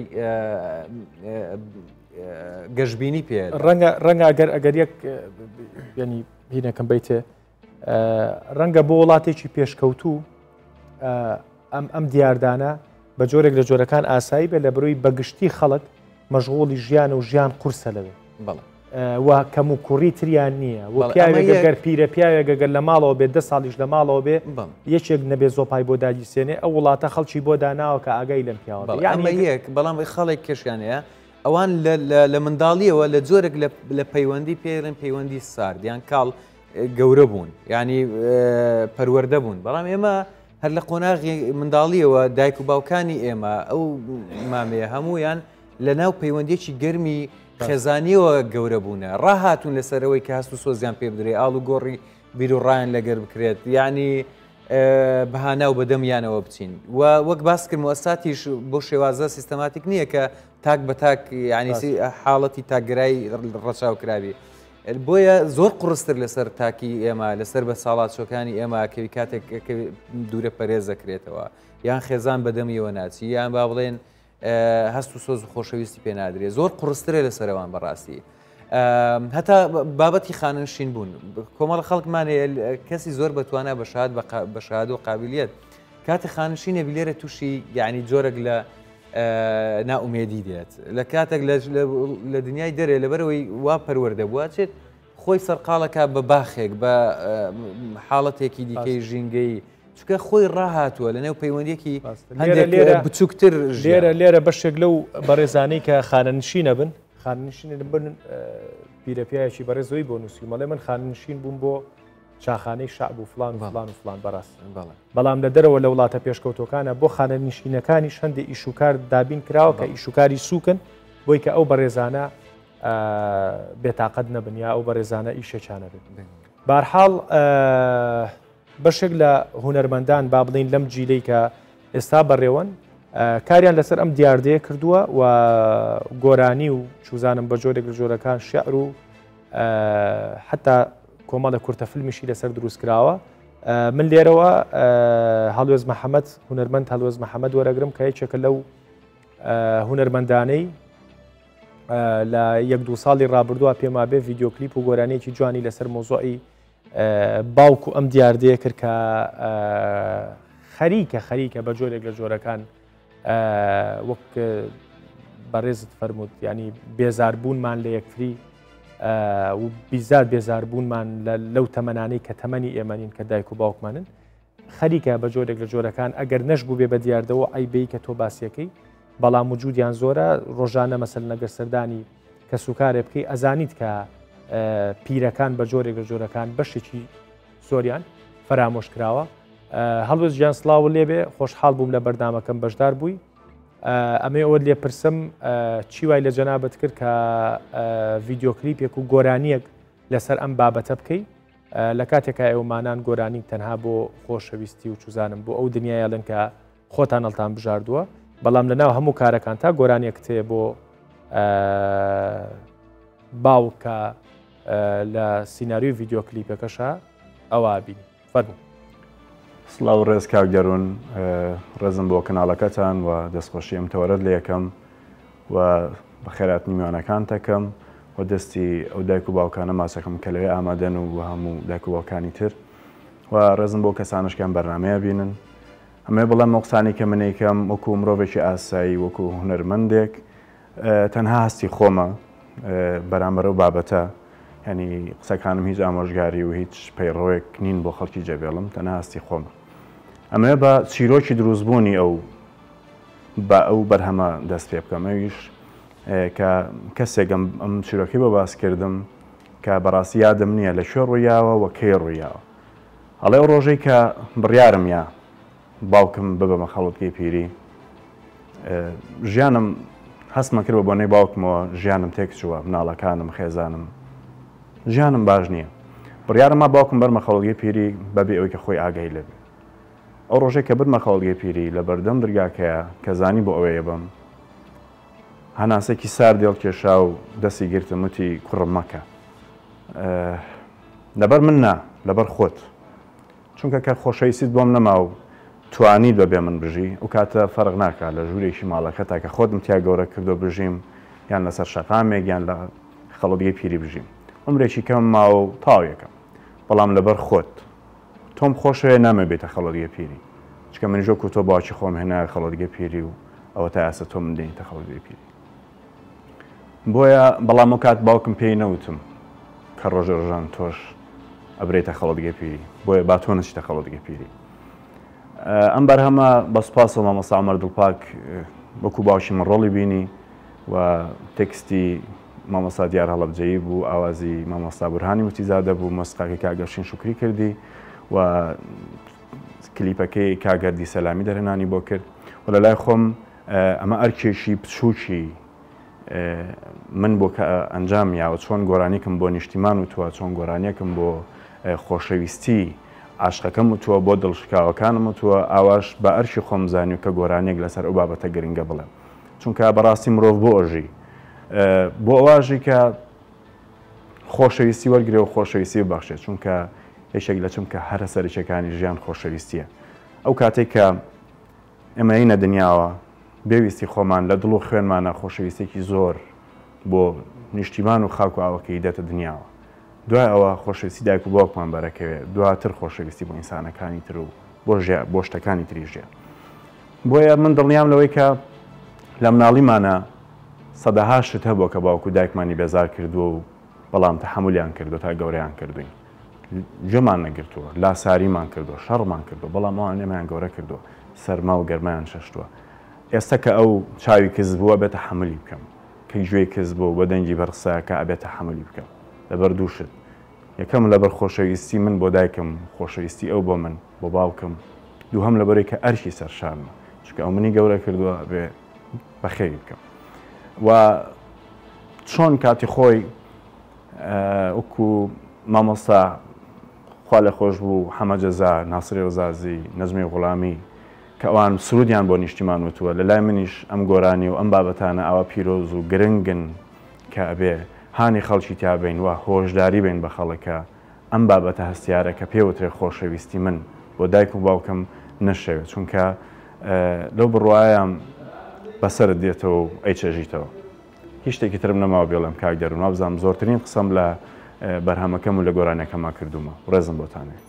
S3: گەشببینی پێ
S1: ڕەنگە ڕەنگە ئەگەر ئەگەر یەک ینی هینەکەم بیتێ ڕەنگە بۆ وڵاتێکی پێشکەوتوو ئەم ئەم دیاردانە بە جۆرێک لە جۆرەکان ئاسایی بێ لە بروی بەگشتی خەڵک مەشغوڵی ژیان و ژیان قورسە لەوێ و کەم و کوڕی تریان نییە و پیاوێک گەر پیرە پیاوێک گەر لە ماڵەوە بێت دە ساڵیش لە ماڵەوە بێ یەکێک نەبێ زۆپای بۆ داگیرسێنێ ئەو وڵاتە خەڵکی بۆ داناوە کە ئاگای لەم پیاوە بێ.
S3: ئەمە یەک بەڵام خەڵێک کێشیان هەیە ئەوان لە منداڵیەوە لە جۆرێک لە پەیوەندی پێرن پەیوەندی سارد یان کاڵ گەورە بوون ینی پەروەردە بوون بەڵام ئێمە هەر لە قۆناغی منداڵیەوە دایک و باوکانی ئێمە ئەو مامەیە هەمویان لە ناو پەیوەندیەکی گەرمی خێزانیەوە گەورە بوونە ڕاهاتوون لەسەرەوەی کە هەست و سۆزیان پێ بدرێ ئاڵ و گۆڕی بیر و ڕایان لەگەر بکرێت یعنی بەهانا و بەدەمیانەوە بچین و وەک باس کرد موساتیش بۆ شێوازە سیستەماتیک نییە کە تاک بە تاک یعنی حاڵەتی تاگرای ڕەچاو کراوی بۆیە زۆر قڕستر لەسەر تاکی ئێمە لەسەر بە ساڵاچۆکانی ئێمە کەوی کاتێک دوورە پەرێز دەکرێتەوە یان خێزان بەدەمیەوە ناچی یان با بڵێن هەست و سۆز و خۆشەویستی پێ نادرێ زۆر قڕسترە لەسەرەوان بەڕاستی هەتا بابەتی خانەنشین بوون کۆمەڵە خەڵکمان هەیە کەسی زۆر بەتوانا بە شاد بە شاد و قابلیت کاتی خانشینە بیلێرە تووشی یعنی جۆرێک لە نائومێدی دێت لە کاتێک لە دنیای دەرێ لەبەرەوەی وا پەروەردە بووە چێت خۆی سەرقاڵەکە بە باخێک بە حاڵەتێکی دیکەی ژینگەی چونکە خۆی ڕاهاتووە لەنێو پەیوەندیەکی لێرە بچووکتر
S1: لێرە لێرە بەشێک لەو بەڕێزانەی کە خانەنشینە بن خانەنشینە بن پیرەپیایەکی بەڕێزەوەی بۆ نووسیمەڵێ من خانەنشین بووم بۆ چاخانەی شعب و فلان و فلان و فلان بەڕاست بەڵام لە دەرەوە لە وڵاتە پێشکەوتەکانە بۆ خانەنشینەکانی هەندێک ئیشوکار دابین کراوە کە ئیشوکاری سوکن بۆی کە ئەو بەڕێزانە بێتاقەت نەبن یا ئەو بەڕێزانە ئیشێکیانە بن بارحاڵ بەشێک لە هونەرمەندان با بڵین لەم جیلەی کە ئێستا بەڕێوەن کاریان لەسەر ئەم دیاردەیە کردووە و گۆرانی و چوزانم بە جۆرێک لە جۆرەکان شعر و حتا کۆمەڵە کورتە فیلمیشی لەسەر دروست کراوە من لێرەوە هەڵوێز محەممەد هونەرمەند هەڵوێز محەممەد وەرەگرم کە یەکێکە لەو هونەرمەندانەی لە یەک دو ساڵی ڕابردووە پێما بێ ڤیددیو کلیپ و گۆرانیەکی جوانی لەسەر مۆزۆی باوک و ئەم دیاردەیە کرد کە خەریکە خەریکە بە جۆرێک لە جۆرەکان وەک بەڕێزت فەرمووت ینی بێزاربوونمان لە یەکتری و بیزار بێزاربوونمان لەو تەمەنانەی کە تەمەنی ئێمەنین کە دایک و باوکمانن خەریکە بە جۆرێک لە جۆرەکان ئەگەر نەش بوو بێ بە دیاردەوە ئەیبەی کە تۆ باسیەکەی بەڵام وجودیان زۆرە ڕۆژانە مەسەل نەگەر سەردانی کەسوکارێ بکەی ئەزانیت کە پیرەکان بە جۆرێک لە جۆرەکان بەشێکی زۆریان فەرامۆش کراوە هەڵوێست گیان سڵاو لێبێ خۆشحاڵ بووم لە بەرنامەکەم بەشدار بووی ئەمەی ئەوەت لێ پرسم چی وای لە جەنابەت کرد کە ڤیددیو کلیپێک و گۆرانیەک لەسەر ئەم بابەتە بکەی لە کاتێکا ئێوەمانان گۆرانی تەنها بۆ خۆشەویستی و چوزانم بۆ ئەو دنیایەڵێن کە خۆتان هەڵتان بژاردووە بەڵام لە ناو هەموو کارەکان تا گۆرانیەکت هەیە بۆ باوک کە لە سیناریۆی ڤیددیو کلیپەکەشە ئەوە بینی فەرموو.
S18: سڵاو ڕێز کاک دەروون ڕێزم بۆ کەناڵەکەتان و دەستخۆشی ئەم تەوەرەت لێ ئەکەم و بەخێراتنی میوانەکانت ئەکەم و دەستی ئەو دایک و باوکانە ماچەکەم کە لەوێ ئامادەن و هەموو دایک و باوکانی تر و ڕێزم بۆ کەسانش کە ئەم بەرنامەیە بینن ئەمەوێ بڵێم ئەو قسانەی کە من ئەیکەم وەکو مرۆڤێکی ئاسایی وەکو هونەرمەندێک تەنها هەستی خۆمە. بەرامبەر ئەو بابەتە یانی قسەکانم هیچ ئامۆژگاری و هیچ پەیڕەوێک نین بۆ خەڵکی جێبێڵم تەنها هەستی خۆمە ئەمەوێ بە چیرۆکی دروستبوونی ئەو بە ئەو بەرهەمە دەست پێ بکەم ئەویش کە کەسێک ئەم چیرۆکی بۆ باس کردم کە بەڕاستی یادم نییە لە کوێ ڕوویاوە و کەی ڕوویاوە ئەڵێ ئەو ڕۆژەی کە بڕیارم یا باوکم ببەمە خەڵوتگەی پیری ژیانم هەستمە کرد بە بۆنەی باوکمەوە ژیانم تێکچووە مناڵەکانم خێزانم ژیانم باش نییە بڕیارم ما باوکم بەرمە خەڵوتگەی پیری بەبێ ئەوەی کە خۆی ئاگای لێبێ ئەو ڕۆژەی کە برمە خەڵوتگەی پیری لە بەردەم درگاکەیە کە زانی بۆ ئەوەیە بم هەناسێکی سارد هەڵکێشا و دەستی گرتم وتی کوڕم مەکە لەبەر من نا لەبەر خۆت چونکە کە خۆشەویستیت بۆم نەما و توانیت بە بێ من بژی ئەو کاتە فەرق ناکا لە ژوورێکی ماڵەکەتا کە خۆتم تیا گەورە کردووە بژیم یان لەسەر شەقامێک یان لە خەڵوتگەی پیری بژیم عومرێکی کەمم ماوە و تەواو یەکەم بەڵام لەبەر خۆت تۆم خۆشەوێ نامەوێ بێیتە خەڵوتگەی پیری چونکە منیش وەکو تۆ باوکی خۆم هێنایە خەڵوتگەی پیری و ئەوەتا ئێستا تۆ من دێنیتە خەڵوتگەی پیری. بۆیە بەڵام ئەو کات باوکم پێی نەوتم کە ڕۆژێ ڕۆژان تۆش ئەبرێیتە خەڵوتگەی پیری بۆیە با تۆ نەچیتە خەڵوتگەی پیری ئەم بەرهەمە بە سوپاسەوە مامۆستا عومەر دڵپاک وەکو باوکی من ڕۆڵی بینی و تێکستی مامۆستا دیار هەڵەبجەیی بوو ئاوازی مامۆستا بورهانی موفتیزادە بوو مۆسیقاکەی کاک ئەفشین شوکری کردی و کلیپەکەی کاک گەردی سەلامی دەرهێنانی بۆ کرد و لە لای خۆم ئەمە ئەرکێکی بچووکی من بۆ کە ئەنجام یاوە چۆن گۆرانیکم بۆ نیشتیمان وتووە چۆن گۆرانیەکم بۆ خۆشەویستی عاشقەکەم وتووە بۆ دڵشکاوەکانم وتووە ئاواش بە ئەرکی خۆم زانی کە گۆرانیەک لەسەر ئەو بابەتە گرنگە بڵێم چونکە بەڕاستی مرۆڤ بۆ ئەژی بۆ ئەواژی کە خۆشەویستی وەرگێ و خۆشەویستی ببەخشێت چونکە یەکێک لە چمکە هەرە سەرەکیەکانی ژیان خۆشەویستیە ئەو کاتێک کە ئێمە یەینە دنیاوە بێ ویستی خۆمان لە دڵ و خوێنمانا خۆشەویستیەکی زۆر بۆ نیشتیمان و خاک و ئاوەکەی دێتە دنیاوە دوای ئەوە خۆشەویستی دایک و باوکمان بەرەکەوێ دواتر خۆشەویستی بۆ ئینسانەکانی تر و بۆ ژیا بۆ شتەکانی تری ژیان بۆیە من دڵنیام لەوەی کە لە مناڵیمانە سەدەها شت هەبووە کە باوک و دایکمانی بێزار کردووە و بەڵام تەحەمولیان کردووە تا گەورەیان کردوین گوێمان نەگرتووە، لاساریمان کردووە، شەڕمان کردووە، بەڵام ئەوان ئێمەیان گەورە کردووە، سەرما و گەرمایان چەشتووە. ئێستا کە ئەو چاوی کز بووە ئەبێ تەحەمولی بکەم، کە گوێی کز بووە و بە دەنگی بەر قسە ئەکا ئەبێ تەحەمولی بکەم. لەبەر دوو شت، یەکەم لەبەر خۆشەویستی من بۆ دایکم، خۆشەویستی ئەو بۆ من، بۆ باوکم، دووهەم لەبەرەی کە ئەرکی سەر شانمە، چونکە ئەو منی گەورە کردووە ئەبێ بەخێوی بکەم. و چۆن کاتی خۆی وەکو مامۆستا خوا لێ خۆش بوو حەمە جەزا، ناسری ڕزازی، نەجمی غوڵامی کە ئەوان سرودیان بۆ نیشتیمان وتووە، لە لای منیش ئەم گۆرانی و ئەم بابەتانە ئاوا پیرۆز و گرنگن کە ئەبێ هانی خەڵکی تیا بەین و هۆشداری بەین بە خەڵک کە ئەم بابەتە هەستیارە کە پێ وترێ خۆشەویستی من بۆ دایک و باوکم نەشێوێ چونکە لەو بڕوایەم بەسەرت دێتەوە و ئەیچێژیتەوە. هیچ شتێکی ترم نەماوە بێڵێم کاک دەروون وابزانم زۆرترین قسەم لە بەرهەمەکەم و لە گۆرانیەکەما کردوومە ڕێزم بۆتان هەیە.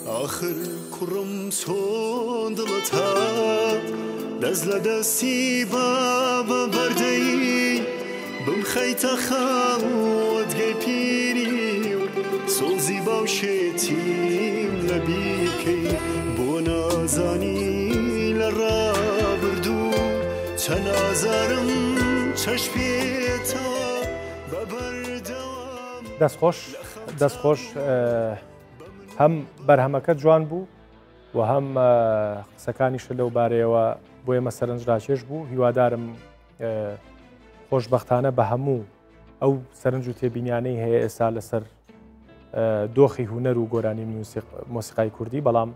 S19: ئاخر کوڕم چۆن دڵت هات دەست لە دەستی بابە بەردەی بمخەیتە خەوتگەی پیری و سۆزی باوشێتیم لەبیر کەی بۆ نازانی لە ڕابردوو چەند ئازارم چەشپێتەوە بە بەردەوام.
S1: دەست خۆش دەست خۆش هەم بەرهەمەکە جوان بوو و هەم قسەکانیشە لەو بارەیەوە بۆ ئێمە سەرنجڕاکێش بوو هیوادارم خۆشببختانە بە هەموو ئەو سەرنج و تێبینیانەی هەیە ئێستا لەسەر دۆخی هوەر و گۆرانی مۆسیقای کوردی بەڵام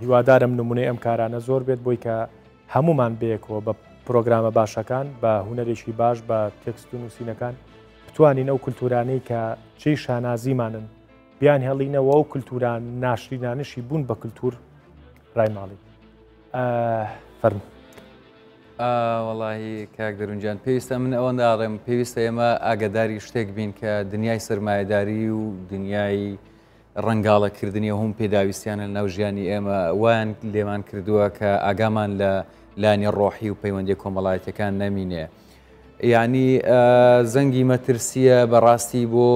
S1: هیوادارم نمونەی ئەم کارانە زۆر بێت بۆی کە هەمومان بەیەکەوە بە پرۆگرامە باشەکان بە هوەرێکی باش بە تێکست و نووسینەکان بتوانین ئەو کولتورانەی کە چی شانازیمانن بیان هێڵینەوە و کولتوران ناشرینانشی بوون بە کولتور ڕایماڵی فەرموو.
S3: وەڵاهی کاک دەروون گیان پێویستە من ئەوەندە ئاڵێم پێویستە ئێمە ئاگاداری شتێک بین کە دنیای سەرمایەداری و دنیای ڕەنگاڵەکردنی هەم پێداویستیانە ناو ژیانی ئێمە وایان لێمان کردووە کە ئاگامان لە لانی ڕۆحی و پەیوەندی کۆمەڵایەتەکان نەمینێ. یعنی زەنگی مەترسیە بەڕاستی بۆ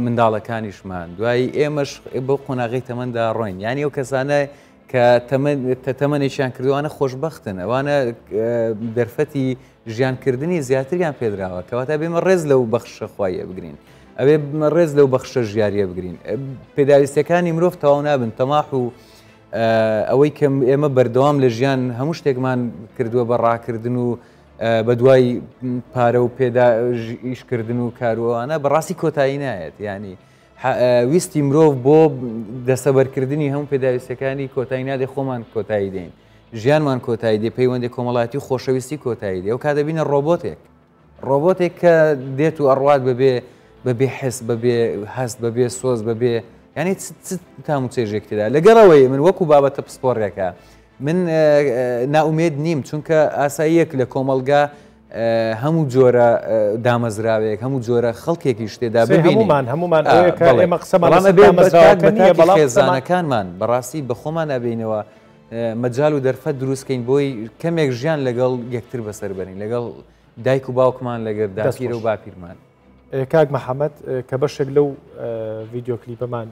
S3: منداڵەکانیشمان دوایی ئێمەش بۆ قۆناغی تەمەندا ڕۆین یعنی ئەو کەسانە کە تەمەنێکیان کردوانە خۆشببختن ئەوانە دەرفەتی ژیانکردنی زیاتریان پێدراوە کەواتە بێمە ڕێز لەو بەخشە خوایە بگرین ئەوێ ڕێز لەو بەخشە ژیاریە بگرین پێداویستەکانی مرۆڤ تەواو نابن تەماح و ئەوەی کە ئێمە بەردەوام لە ژیان هەموو شتێکمان کردووە بە ڕاکردن و بە دوای پارە و پێدا ئیشکردن و کاروانە بەڕاستی کۆتایی نایەت ینی ویستی مرۆڤ بۆ دەسەبەرکردنی هەموو پێداویستەکانی کۆتایی نادێ خۆمان کۆتایی دێین ژیانمان کۆتایی دێ پەیوەندی کۆمەڵاتی خۆشەویستی کۆتایی دێ و کا دەبینە ڕۆبۆتێک ڕۆبۆتێک کە دێت و ئەڕوات بەبێ بەبێ حس بەبێ هەست بەبێ سۆز بەبێ یعنی چ تام و چێژێک تێدا لەگەڵەوەی من وەکو بابەتە پسپۆڕێکە من ناومێد نیم چونکە ئاساییەک لە کۆمەڵگا هەموو جۆرە دامەزراوێک هەموو جۆرە خەڵکێکی شتێدا
S1: ببینیمان هەمومان ئێمە قسەمان
S3: بەڵام خێزانەکانمان بەڕاستی بە خۆمان ئەبینەوە مەجال و دەرفەت دروستکەین بۆی کەمێک ژیان لەگەڵ یەکتر بەسەر بەرین لەگەڵ دایک و باوکمان لەگەر داپیرە و باپیرمان.
S1: کاک محەممەد کە بەشێک لەو ڤیددیو کلیپەمان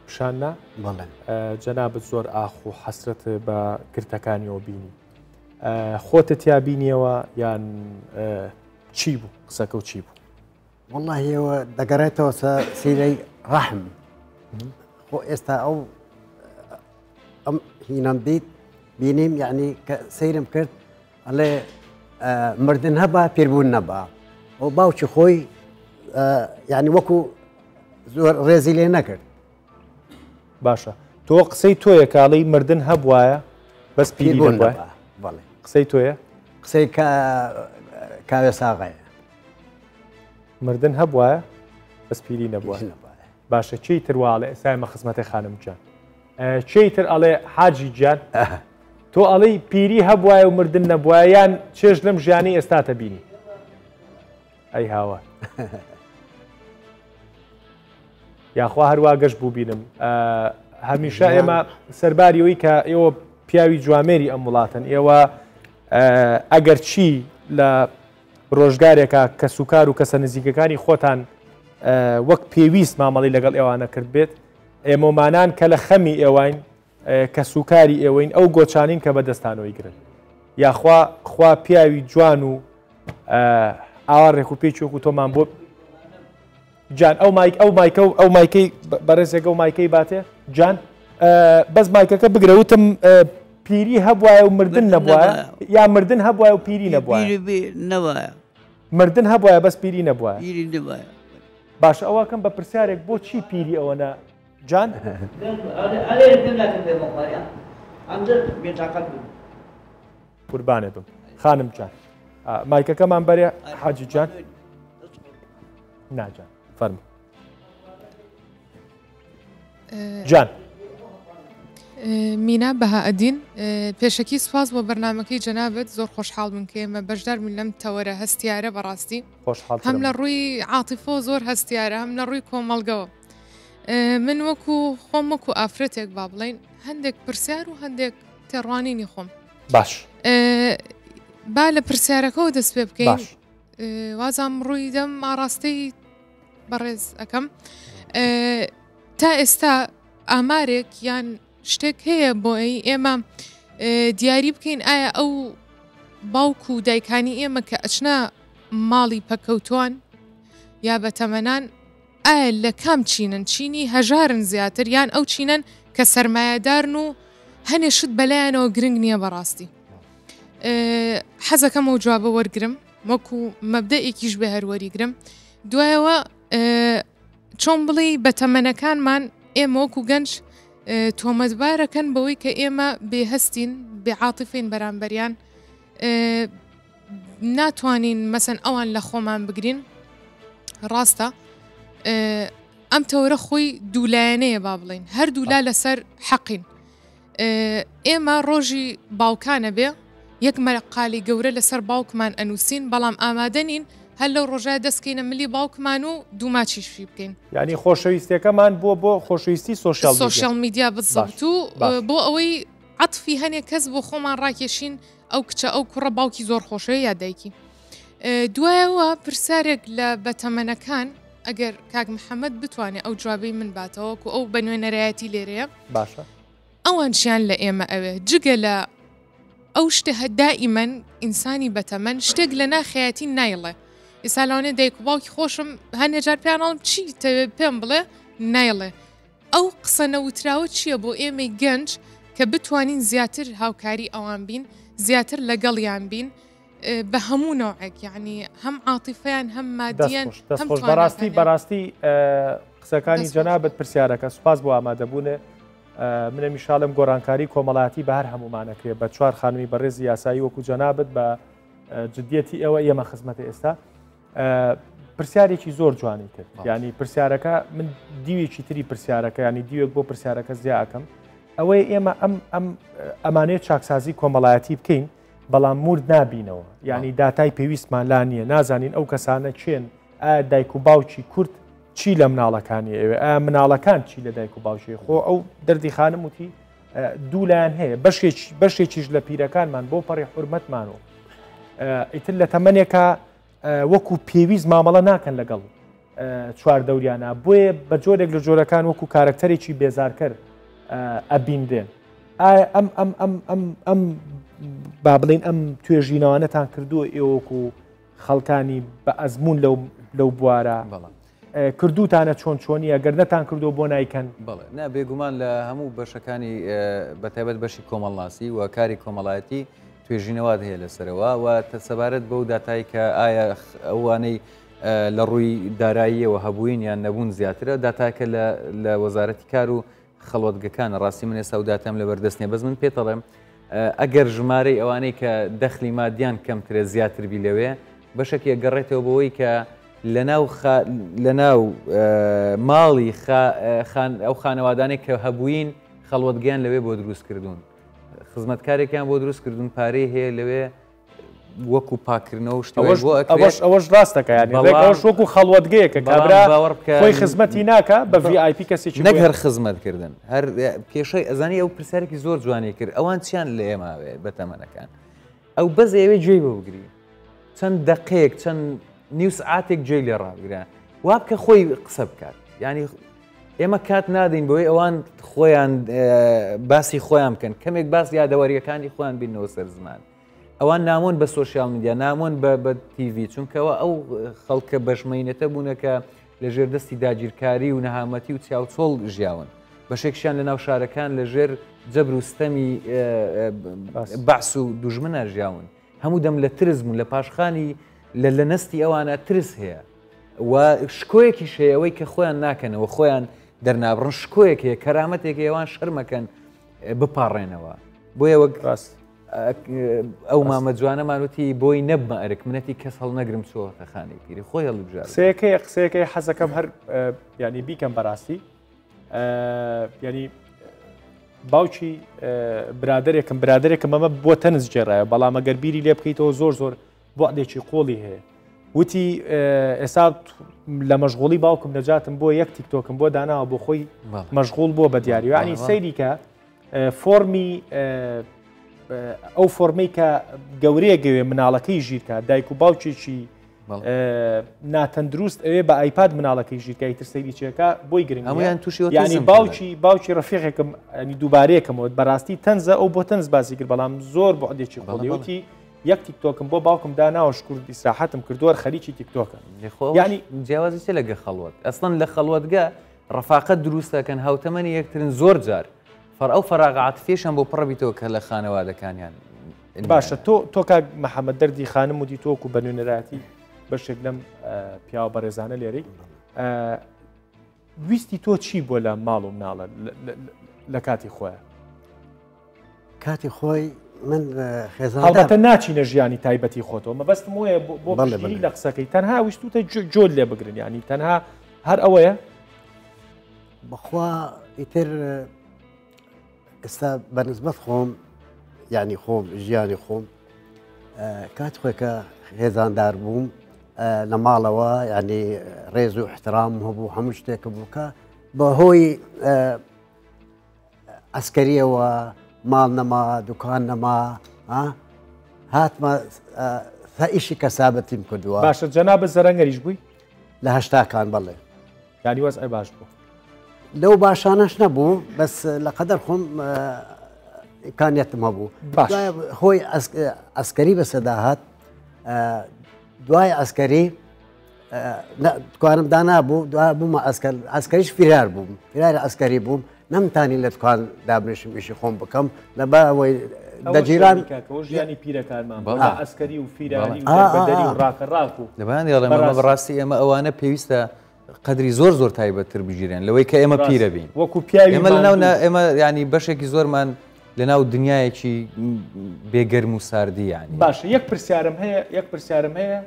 S1: پیشاننا جەنابەت زۆر ئاخ و حەسرەت بە گرتەکانیەوە بینی خۆتە تیا بینیەوە یان چی بوو قسەکە و چی بوو؟
S2: وەڵاهی ئەوە دەگەڕێتەوە سە سیرەی ڕەحم خۆ ئێستا ئەو ئەم هینەم دیت بینیم یعنی کە سەیرم کرد ئەڵێ مردن هەبا پیربوون نەبا ئەو باوکی خۆی یعنی وەکو زۆر ڕێزی لێ نەکرد
S1: باشە تۆ قسەی تۆیە کاڵی مردن هەبواە بەس پیری نەبووە قسەی تۆیە
S2: قسەی کاوێ ساغەیە
S1: مردن هەبواە بەس پیری نەبووە باشە چی تر واڵێ ئێستا مە خزمەتی خانم جان چی تر ئەڵێ حاجی گیان تۆ ئەڵێی پیری هەبواە و مردن نەبواە یان چێژ لەم ژیانی ئێستاتە بینی ئەی هاوار یاخوا هەروە گەشت بوو بینم هەمیشە ئێمە سەرباری ئەوی کە ئێوە پیاوی جوامێری ئەم وڵاتن ئێوە ئەگەر چی لە ڕۆژگارێکە کەسوکار و کەسە نزیکەکانی خۆتان وەک پێویست مامەڵی لەگەڵ ئێوانە کرد بێت ئێمەمانان کە لە خەمی ئێواین کەسوکاری ئێوەین ئەو گۆچانین کە بەدەستانەوەی گرن یاخوا خوا پیاوی جوان و ئاوا ڕێک و پێکی وەکو تۆمان بۆ جان ئەو مایک ئەو مایکە و ئەو مایکەی بەڕێزێک ئەو مایکەی باتێ جان بەس مایکەکە بگرە وتم پیری هەبواە و مردن نەبووە یا مردن هەبواە و پیری نەبووە
S5: نەوایە
S1: مردن هەبواە بەس پیری نەبووە
S5: پیری نەبووە
S1: باشە ئەوەکەم بە پرسیارێک بۆچی پیری ئەوەنە جان؟ قوربانت بم خانم جان مایکەکەمان بەرێ حاجی جان ناجان فەرمو جان
S20: مینا بەهائەدین پێشەکی سوپاس بۆ بەرنمەکەی جەنابەت زۆر خۆشحاڵ بن کە ئێمە بەشدار بووین لەم تەوەرە هەستیارە بەڕاستی هەم لە ڕووی عاتیفۆ زۆر هەستیارە هەم لە ڕووی کۆمەڵگەوە من وەکو خۆم وەکو ئافرەتێک با بڵین هەندێک پرسیار و هەندێک تێڕوانینی خۆم
S1: باش
S20: با لە پرسیارەکەەوە دەست پێ بکەین وازام ڕووی دەم ئاراستەی بەڕێز ئەەکەم تا ئێستا ئامارێک یان شتێک هەیە بۆ ئەی ئێمە دیاری بکەین ئایا ئەو باوک و دایکانی ئێمە کە ئەچنە ماڵی پەکەوتوان یا بە تەمەنان ئایا لە کام چینن چینی هەژارن زیاتر یان ئەو چینەن کە سەرمایەدارن و هەنێ شت بەلایەنەوە گرنگ نییە بەڕاستی حەزەکەم و جوابە وەرگرم وەکو مەبدەئێکیش بێ هەر وەریگرم دوایەوە چۆن بڵێی بەتەمەنەکانمان ئێمە وەکو گەنج تۆمەتبارەکەن بەوەی کە ئێمە بێهستین بێعاتیفین بەرامبەریان ناتوانین مەسەن ئەوان لە خۆمان بگرین ڕاستە ئەم تەوەرە خۆی دوولایەنەیە با بڵین هەردوولا لەسەر حەقین ئێمە ڕۆژی باوکانە بێ یەک مەقالی گەورە لەسەر باوکمان ئەنووسین بەڵام ئامادە نین هەر لەو ڕۆژە دەستکەینە ملی باوکمان و دووماچیشی بکەین.
S1: یانی خۆشەویستیەکەمان بووە بۆ خۆشەویستی سۆشیال میدیا.
S20: سۆشیال میدیا بزەبت و بۆ ئەوەی عەتفی هەنێ کەس بۆ خۆمان ڕاکێشین ئەو کچە ئەو کوڕە باوکی زۆر خۆشەوێ یا دایکی. دوایەوە پرسیارێک لە بەتەمەنەکان ئەگەر کاک محەممەد بتوانێت ئەو جوابەی من باتەوە وەکو ئەو بە نوێنەرایەتی لێرەیە
S1: باشە
S20: ئەوان چیان لە ئێمە ئەوێ جگە لە ئەو شتە هە دائیمەن ئینسانی بەتەمەن شتێک لە ناخەیەتی نایڵێ ئێستا لەوانەیە دایک و باوکی خۆشم هەنێ جار پێیان ئەڵێم چی تەوێ پێم بڵێ نایڵێ ئەو قسە نەوتراوە چییە بۆ ئێمەی گەنج کە بتوانین زیاتر هاوکاری ئەوان بین زیاتر لەگەڵیان بین بە هەموو نەوعێک یعنی هەم عاتیفەیان هەم مادیان
S1: دەست خۆش بەڕاستی بەڕاستی قسەکانی جەنابەت پرسیارەکە سوپاس بۆ ئامادەبوونێ منە میشاڵم گۆڕانکاری کۆمەڵاتی بە هەر هەمومانەکرێ بە چوار خانمی بەڕێزی یاسایی وەکو جەنابەت بە جدیەتی ئێوە ئێمە خزمەتە ئێستا پرسیارێکی زۆر جوانی کرد ینی پرسیارەکە من دیوێکی تری پرسیارەکە ینی دیوێک بۆ پرسیارەکە زیاکەم ئەوەی ئێمە ئەم ئەم ئەمانەیە چاکسازی کۆمەڵایەتی بکەین بەڵام مورد نابینەوە یعنی داتای پێویستمان لا نییە نازانین ئەو کەسانە چێن ئایا دایک و باوکی کورد چی لە مناڵەکانی ئەوێ ئایا مناڵەکان چی لە دایک و باوکی خۆ ئەو دەردی خانم وتی دوو لایەن هەیە بەشێک بەشێکیش لە پیرەکانمان بۆ پەڕی حورمەتمان و ئیتر لە تەمەنێکە وەکو پێویست مامەڵە ناکەن لەگەڵ چوار دەوریانە بۆیە بە جۆرێک لە جۆرەکان وەکو کارەکتەرێکی بێزارکەر ئەبینرێن ئایا ئەم ئەم ئەم ئەم ئەم با بڵین ئەم توێژینەوانەتان کردووە ئێوەکو خەڵکانی بە ئەزمون لەو لەو بوارە کردوتانە چۆن چۆنیە گەر نەتان کردو بۆ نایکەن؟
S3: بەڵێ نا بێگومان لە هەموو بەشەکانی بەتایبەت بەشی کۆمەڵناسی و کاری کۆمەڵایەتی توێژینەوات هەیە لەسەرەوە و سەبارەت بەو داتای کە ئایا ئەوانەی لە ڕووی داراییەوە هەبووین یان نەبوون زیاترە داتاکە لە وەزارەتی کار و خەڵوەتگەکانە ڕاستی من ئێستا و داتام لە بەردەست نیە بەس من پێتەڵێم ئەگەر ژمارەی ئەوانەی کە دەخلی مادیان کەمترە زیاتر بی لەوێ بەشێکی ئەگەڕێتەوە بۆی کە لەناو لەناو ماڵی ئەو خانەوادانێک کە هەبووین خەڵوەتگەیان لەوێ بۆ دروست کردوون خزمەتکارێکیان بۆ دروست کردوون پارەی هەیە لەوێ وەکو پاکردنەوە شتی وای بۆ ئەکرێت.
S1: ئەوەش ئەوەش ڕاست دەکا یانی ڕێک ئەوەش وەکو خەڵوەتگەیەکە کابرا خۆی خزمەتی ناکا بە VIP کەسێکی
S3: نەک هەر خزمەتکردن هەر کێشەی ئەزانی ئەو پرسیارێکی زۆر جوانی کرد ئەوان چیان لە ئێمە ئەوێ بە تەمەنەکان ئەو بەس ئەوێ گوێی بۆ بگری چەند دەقەیەک چەند نیو سعاتێک گوێی لێ ڕابگرە وا بکە خۆی قسە بکات یعنی ئێمە کات نادەین بۆی ئەوان خۆیان باسی خۆیان بکەن کەمێک باس یادەوەریەکانی خۆیان بینەوە سەر زمان ئەوان نامۆن بە سۆشیال میدیا نامۆن بە تیڤی چونکەوە ئەو خەڵکە بەشمەینەتە بوونە کە لە ژێر دەستی داگیرکاری و نەهامەتی و چیاوچۆڵ ژیاون بەشێکشیان لە ناو شارەکان لە ژێر جەبر و ستەمی بەعس و دوژمنە ژیاون هەموو دەم لە ترس بوون لە پاشخانی لە لە نەستی ئەوانە ترس هەیە و شکۆیەکیش هەیە ئەوەی کە خۆیان ناکەنەوە خۆیان دەرنابڕن شکۆیەک هەیە کەرامەتێک ئەوان شەرمەکەن بپاڕێنەوە بۆیە وەک ڕاست ئەو مامە جوانەمان وتی بۆی نەبمە ئەرک منەتی کەس هەڵنەگرم چۆتە خانەی پیری خۆی هەڵبژار
S1: قسەیەکەی قسەیەکەی حەزەکەم هەر ینی بیکەم بەڕاستی ینی باوکی برادێکم برادێکم ئەمە بۆ تەنز گێڕایە بەڵام ئەگەر بیری لێ بکەیتەوە زۆر زۆر بۆعدێکی قۆڵی هەیە وتی ئێستا لە مەشغوڵی باوکم نەجاتم بۆ یەک تیکتۆکم بۆ داناوە بۆ خۆی مەشغوڵ بووە بە دیاری ینی سەیریکە فۆرمی ئەو فۆرمەی کە گەورەیە گەوێ مناڵەکەی ژیرکە دایک و باوکێکی ناتەندروست ئەوێ بە ئایپاد مناڵەکەی ژیرکە ئیتر سەیری چێکە بۆی گرنگ
S3: هەمویان تووشی
S1: ینی باوکی باوکی ڕفیقێکم ینی دووبارەیەکەمەوە بەڕاستی تەنزە ئەو بۆ تەنز باسی کرد بەڵام زۆر بۆعدێکی خۆڵیوتی یەک تیکتۆکم بۆ باوکم داناوە شکر ئیسراحەتم کردووە خەریکی تیکتۆکە
S3: ینی جیاوازی چ لەگە خەڵوەت ئەسڵەن لە خەڵوەتگە ڕەفاقەت دروست دەکەن هاوتەمەنی یەکترن زۆر جار فەر ئەو فەراغە عاتفیەشیان بۆ پڕ بیتەوە کە لە خانەوادەکانیان
S1: باشە تۆ تۆ کاک محەممەد دەردی خانم وتی تۆکو بە نوێنەرایەتی بەشێک لەم پیاوە بەڕێزانە لێرەی ویستی تۆ چی بۆ لە ماڵ و مناڵە لە کاتی خۆیان
S2: کاتی خۆی من
S1: خێزان هەڵبەتە ناچینە ژیانی تایبەتی خۆتەوە مەبەستم وایە بۆ بەڵێ لە قسەکەی تەنها ویستوتە جۆل لێ بگرن ینی تەنها هەر ئەوەیە
S2: بەخوا ئیتر ئێستا بەنسبەت خۆم یعنی خۆم ژیانی خۆم کات خۆی کە خێزاندار بووم لە ماڵەوە ینی ڕێز و احترام هەبوو هەموو شتێکە بوو کە بەهۆی عەسکەریەوە ماڵ نەما دوکان نەما هاتمە تا ئیشی کەسابەتیم کردووە.
S1: باشە جەنابت زەرەنگەریش بووی؟
S2: لە هەشتاکان بەڵێ.
S1: یانی وەزعی باش بوو؟
S2: لەو باشانەش نەبوو بەس لە قەدەر خۆم ئیمکانیەتم هەبوو.
S1: باش.
S2: هۆی ئەسکەری بەسەدا هات دوای ئەسکەری دوکانم دانابوو دوا بوومە ئەسکەر ئەسکەریش فیرار بووم فیراری ئەسکەری بووم نەمتانی لە دوکان دابنیشم ئیشی خۆم بکەم لەبە ئەوەی دەجیران
S1: ژیانی پیرەکانمان ئەسکەری و فیراری و ڕاکە ڕاک و
S3: لەبان دەڵێم بەڕاستی ئێمە ئەوانە پێویستە قەدری زۆر زۆر تایبەتتر بگیرێن لەوەی کە ئێمە پیرە بین
S1: وەکو پیاوی
S3: ئێمە لەناو ئێمە ینی بەشێکی زۆرمان لەناو دنیایەکی بێگەرم و ساردی ینی
S1: باشە یەک پرسیارم هەیە یەک پرسیارم هەیە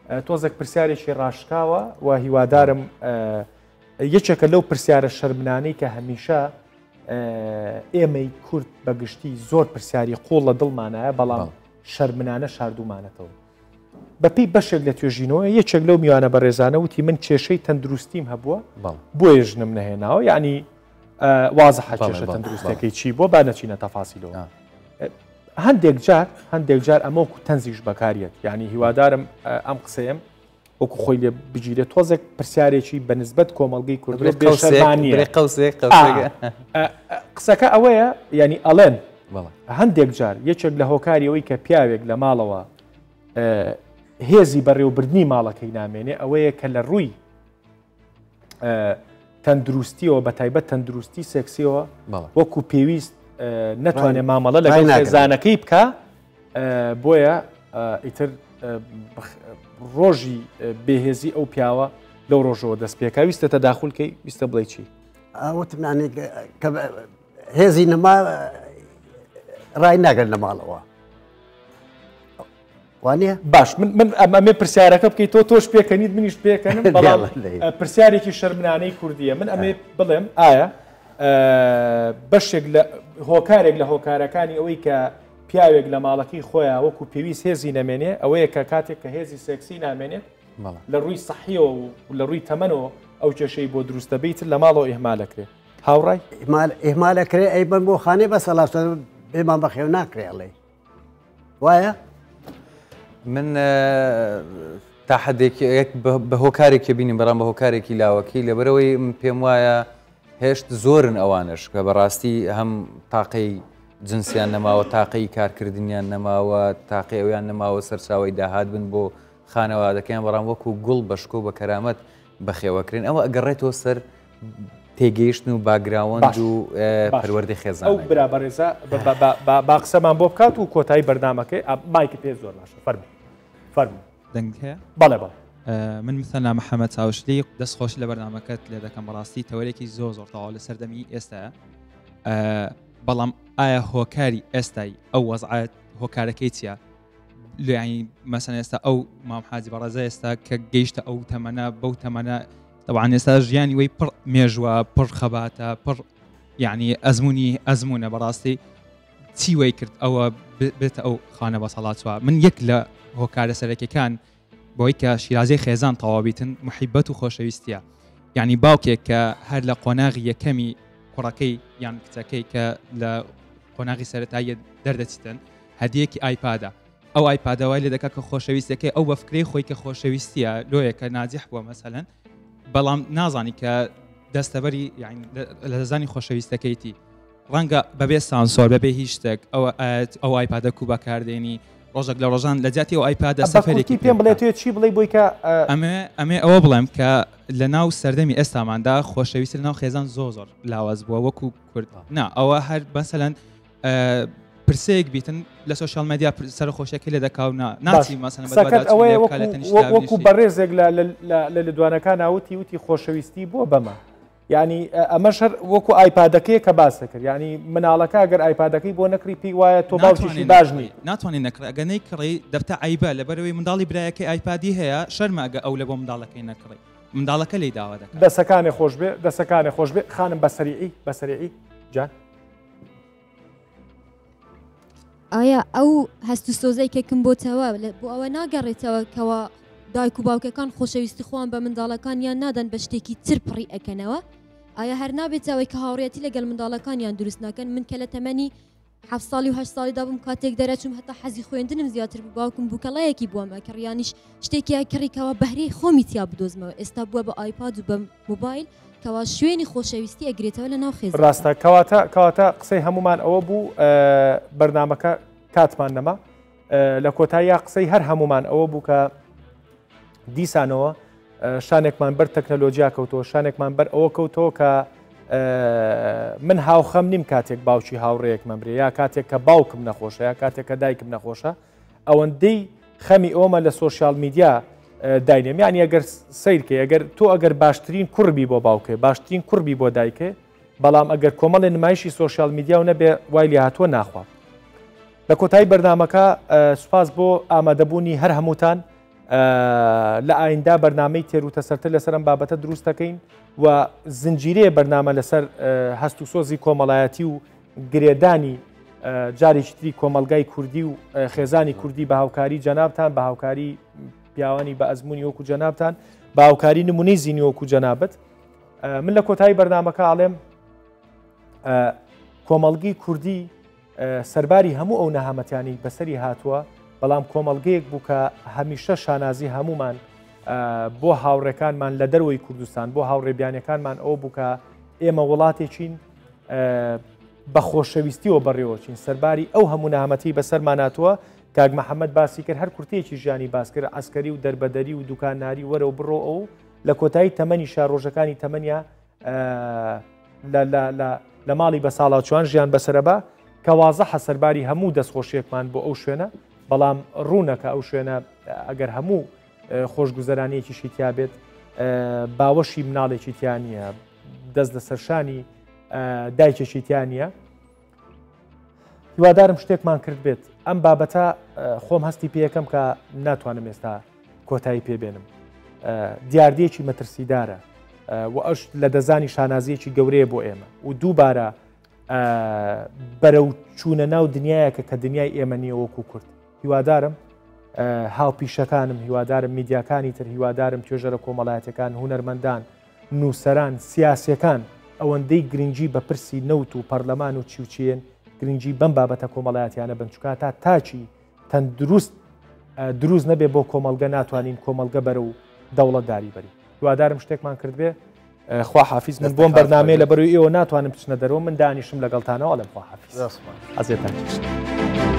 S1: تۆزێک پرسیارێکی ڕاشکاوە و هیوادارم یەکێکە لەو پرسیارە شەرمنانەی کە هەمیشە ئێمەی کورد بەگشتی زۆر پرسیاری قوڵ لە دڵمانایە بەڵام شەرمنانە شاردومانەتەوە. بەپێی بەشێک لە توێژینەوە یەکێک لەو میوانە بەڕێزانە وتی من کێشەی تەندروستیم هەبووە بۆیە ژنم نەهێناوە یعنی وازحە کێشە تەندروستەکەی چی بۆ با نەچینە تەفاسیلەوە هەندێک جار هەندێک جار ئەمە وەکو تەنزیش بەکاریەت یعنی هیوادارم ئەم قسەیەم وەکو خۆی لێ بگیرێت تۆزێک پرسیارێکی بە نسبەت کۆمەڵگەی کوردی قسەکە ئەوەیە ینی ئەڵێن هەندێک جار یەکێک لە هۆکاری ئەوەی کە پیاوێک لە ماڵەوە هێزی بەڕێوەبردنی ماڵەکەی نامێنێ ئەوەیە کە لە ڕووی تەندروستیەوە بە تایبەت تەندروستی سێکسیەوە وەکو پێویست نەتوانێت مامەڵە لەگەڵ خێزانەکەی بکە بۆیە ئیتر ڕۆژی بێهێزی ئەو پیاوە لەو ڕۆژەوە دەست پێکا ویستە تەداخلکەی ویستە بڵێ چی
S2: وتم کە هێزی نەما ڕای ناگەن لە ماڵەوە وانە
S1: باش من من ئەمێ پرسیارەکە بکەیت تۆ تۆش پێکەنیت منیش پێکەنم بەڵام پرسیارێکی شەرمنانەی کوردیە من ئەمێ بڵێم ئایا بەشێک لە هۆکارێک لە هۆکارەکانی ئەوەی کە پیاوێک لە ماڵەکەی خۆیان وەکو پێویست هێزی نەمێنێ ئەوەیە کە کاتێک کە هێزی سێکسی نامێنێت لە ڕووی سەحیەوە و لە ڕووی تەمەنەوە ئەو کێشەی بۆ دروستە بیتر لە ماڵەوە ئیهمالەکرێ هاوڕای؟
S2: ئیهمال ئەکرێ ئەیبەن بۆ خانەی بەسەڵاتە بێمان بەخێو ناکرێ ئەڵێ وایە؟
S3: من تا حدێک بە هۆکارێکی بینیم بەڵام بە هۆکارێکی لاوەکی لەبەرەوەی من پێم وایە هێشت زۆرن ئەوانش کە بەڕاستی هەم تاقەی جنسیان نەماوە تاقەی کارکردنیان نەماوە تاقی ئەویان نەماوە سەرچاوی داهات بن بۆ خانەوادەکەیان بەڵام وەکو گوڵ بەشکۆ بە کەرامەت بەخێوەکرێن ئەوە ئەگەڕێتەوە سەر تێگەیشتن و باگراوەند و پەروەردەی خێزان
S1: ئەو برا بەڕێزە با قسەمان بۆ بکات و کۆتایی بەرنامەکەی مایکی پێ زۆر باشە فەرموو فەرموو
S21: دەنگ هەیە
S1: بەڵێ بەڵێ
S21: من مثلنا محەممەد چاوشلی دەست خۆش لە بەرنمەکەت لێ دەکەم بەڕاستی تەوەرێکی زۆر زۆر تەواو لە سەردەمی ئێستا بەڵام ئایا هۆکاری ئێستای ئەو وەزعات هۆکارەکەی چییە؟ یانی مەسەن ئێستا ئەو مام حاجی بەڕێزە ئێستا کە گەیشتە ئەو تەمەنە بەو تەمەنە طبعا ئێستا ژیانی وی پڕ مێژوە پڕ خەباتە پڕ یعنی ئەزمموی ئەزمونە بەڕاستی چی وای کرد ئەوە بێتە ئەو خانە بەسەڵاتوە من یەک لە هۆکارە سەرەکیەکان بۆی کە شیرازەی خێزان تەواویتن محیبەت و خۆشەویستیە یعنی باوکێک کە هەر لە قۆناغی یەکەمی کوڕەکەی یان کچەکەی کە لە قۆناغی سەتایی دەردەچتن هەدیەکی ئایپادە ئەو ئایپادە وای لێ دەکات کە خۆشەویستەکەی ئەو بە فکرەی خۆی کە خۆشەویستیە لۆیە کە ناجح بووە مەسەلەن بەڵام نازانی کە دەستەبەری لە دەزانی خۆشەویستەکەیتی ڕەنگە بەبێ سانسۆر بەبێ هیچ شتێک ئەوە ئەو ئایپادە کو بەکاردێنی ڕۆژێک لە ڕۆژان لە جیاتی ئەو ئایپادە سەفەرێکی
S1: پێم بڵێ تۆ چی بڵێ بۆی کە
S21: ئەمێ ئەمێ ئەوە بڵێم کە لە ناو سەردەمی ئێستاماندا خۆشەویستی لە ناو خێزان زۆر زۆر لاواز بووە وەکو کورد نا ئەوە هەر بەسەلەن پرسەیەک بیتن لە سۆشیال میدیا سەرخۆشیەکەی لێ دەکا و ناچی مەسەلەن بە
S1: قسەکەت
S21: دواداچوون
S1: ئەوەیە
S21: لێ بکا لە
S1: وەکو
S21: تەنیشت
S1: وەکو
S21: دابنیشی.
S1: بەڕێزێک لە لە لە لێدوانەکانا وتی وتی خۆشەویستی بووە بەمە یعنی ئەمەش هەر وەکو ئایپادەکەیە کە باس کرد یعنی مناڵەکە ئەگەر ئایپادەکەی بۆ نەکڕی پێی وایە تۆ باوکێکی
S21: ناتوانێ
S1: باش
S21: نەکڕی
S1: نیت
S21: ناتوانێ نەکڕی ئەگەر نەیکڕی دەبتە عەیبە لەبەرئەوەی منداڵی برایەکەی ئایپادی هەیە شەرمە ئەگە ئەو لە بۆ منداڵەکەی نەکڕی منداڵەکە لێی داوا دەکات.
S1: دەسەکانێ خۆش بێ دەسەکانێ خۆش بێ خانم بە سەریعی بە سەریعی جان.
S8: ئایا ئەو هەست و سۆزەی کە کم بۆتەوە بۆ ئەوە ناگەڕێتەوە کەوا دایک و باوکەکان خۆشەویستی خۆیان بە منداڵەکانیان نادەن بە شتێکی تر پڕی ئەکەنەوە؟ ئایا هەر نابێتەوەی کە هاوڕێتی لەگەڵ منداڵەکانیان دروست ناکەن؟ من کە لە تەمەنی حەفت ساڵی و هەشت ساڵی دابووم کاتێک دەرەچووم هەتا حەزی خوێندنم زیاتر بوو باوکم بووکەڵەیەکی بۆم ئەکڕی یانیش شتێکی ئەکڕی کەوا بەهرەی خۆمی تیا بدۆزمەوە ئێستا بووە بە ئایپاد و بە مۆبایل کەوا شوێنی خۆشەویستی ئەگرێتەوە لە ناو خێزان.
S1: ڕاستە کەواتە کەواتە قسەی هەمومان ئەوە بوو بەرنمەکە کاتمان نەما لە کۆتاییا قسەی هەر هەمومان ئەوە بوو کە دیسانەوە شانێکمان بەر تەکنەلۆجیا کەوتەوە شانێکمان بەر ئەوە کەوتەوە کە من هاوخەم نیم کاتێک باوکی هاوڕێیەک مەمرێ یا کاتێک کە باوکم نەخۆشە یا کاتێک کە دایکم نەخۆشە ئەوەندەی خەمی ئەومە لە سۆشیال میدیا داینێم یعنی ئەگەر سیرکە ئەگەر تۆ ئەگەر باشترین کوڕبی بۆ باوکێ باشترین کوڕبی بۆ دایکێ بەڵام ئەگەر کۆمەڵی نمایشی سۆشیال میدیا و نەبێ وای لێ هاتووە ناخوا لە کۆتایی بەرنمەکە سوپاس بۆ ئامادەبوونی هەر هەمووتان لە ئایندا بەرنامەی تێروتەسەرتر لەسەر ئەم بابەتە دروست دەکەین و زنجیرەیە بەرنامە لەسەر هەست و سۆزی کۆمەڵایەتی و گرێدانی جارێکی تری کۆمەلگای کوردی و خێزانی کوردی بە هاوکاری جەنابتان بە هاوکاری پیاوانی بە ئەزمموی وەکو جەنابتان بە هاوکاری نمونەی زیینی وەکو جەنابەت من لە کۆتایی بەرنمەکە ئاڵێم کۆمەڵگی کوردی سەرباری هەموو ئەو نەهامەتیانەی بەسەری هاتووە، بەڵام کۆمەڵگەیەک بوو کە هەمیشە شانازی هەموومان بۆ هاوڕێکانمان لە دەرەوەی کوردستان، بۆ هاوڕێ بیانیەکانمان ئەوە بوو کە ئێمە وڵاتێکین بە خۆشەویستیەوە بەڕێوەچین، سەرباری ئەو هەموو نەهامەتی بەسەرمان هاتووە، کاک محەممەد باسی کرد هەر کورتەیەکی ژیانی باس کرد، عەسکەری و دەربەدەری و دوکانناری وەرە و بڕۆ ئەو لە کۆتایی تەمەنیشا ڕۆژەکانی تەمەنیا لە ماڵی بەساڵاچوان ژیان بەسەرەبا کە وازەحە سەرباری هەموو دەستخۆشیەکمان بۆ ئەو شوێنە بەڵام ڕوونە کە ئەو شوێنە ئەگەر هەموو خۆشگوزەرانیەکیشی تیا بێت باوەشی مناڵێکی تیا نییە دەست لە سەرشانی دایکێکی تیا نییە هیوادارم شتێکمان کرد بێت ئەم بابەتە خۆم هەستی پێیەکەم کە ناتوانم ئێستا کۆتایی پێبێنم دیاردەیەکی مەترسیدارە و ئەش لە دەزانی شانازیەکی گەورەیە بۆ ئێمە و دووبارە بەرەو چوونە ناو دنیایەکە کە دنیای ئێمە نییە وەکو کورد هیوادارم هاوپیشەکانم هیوادارم میدیاکانی تر هیوادارم توێژەرە کۆمەڵایەتەکان هونەرمەندان نووسەران، سیاسیەکان ئەوەندەی گرنگی بە پرسی نەوت و پەرلەمان و چی و چیێن گرنگی بەم بابەتە کۆمەڵایەتیانە بن چونکە تا تاکی تەندروست دروست نەبێ بۆ کۆمەڵگە ناتوانین کۆمەڵگە بەرە و دەوڵەتداری بەری هیوادارم شتێکمان کردبێ خوا حافیز من بۆم بەرنامەیە لە بەروی ئێوە ناتوانم بچنە دەرەوە من دانیشم لەگەڵتانەوە ئەڵێم خوا حافیز ئەزێتان چێشت.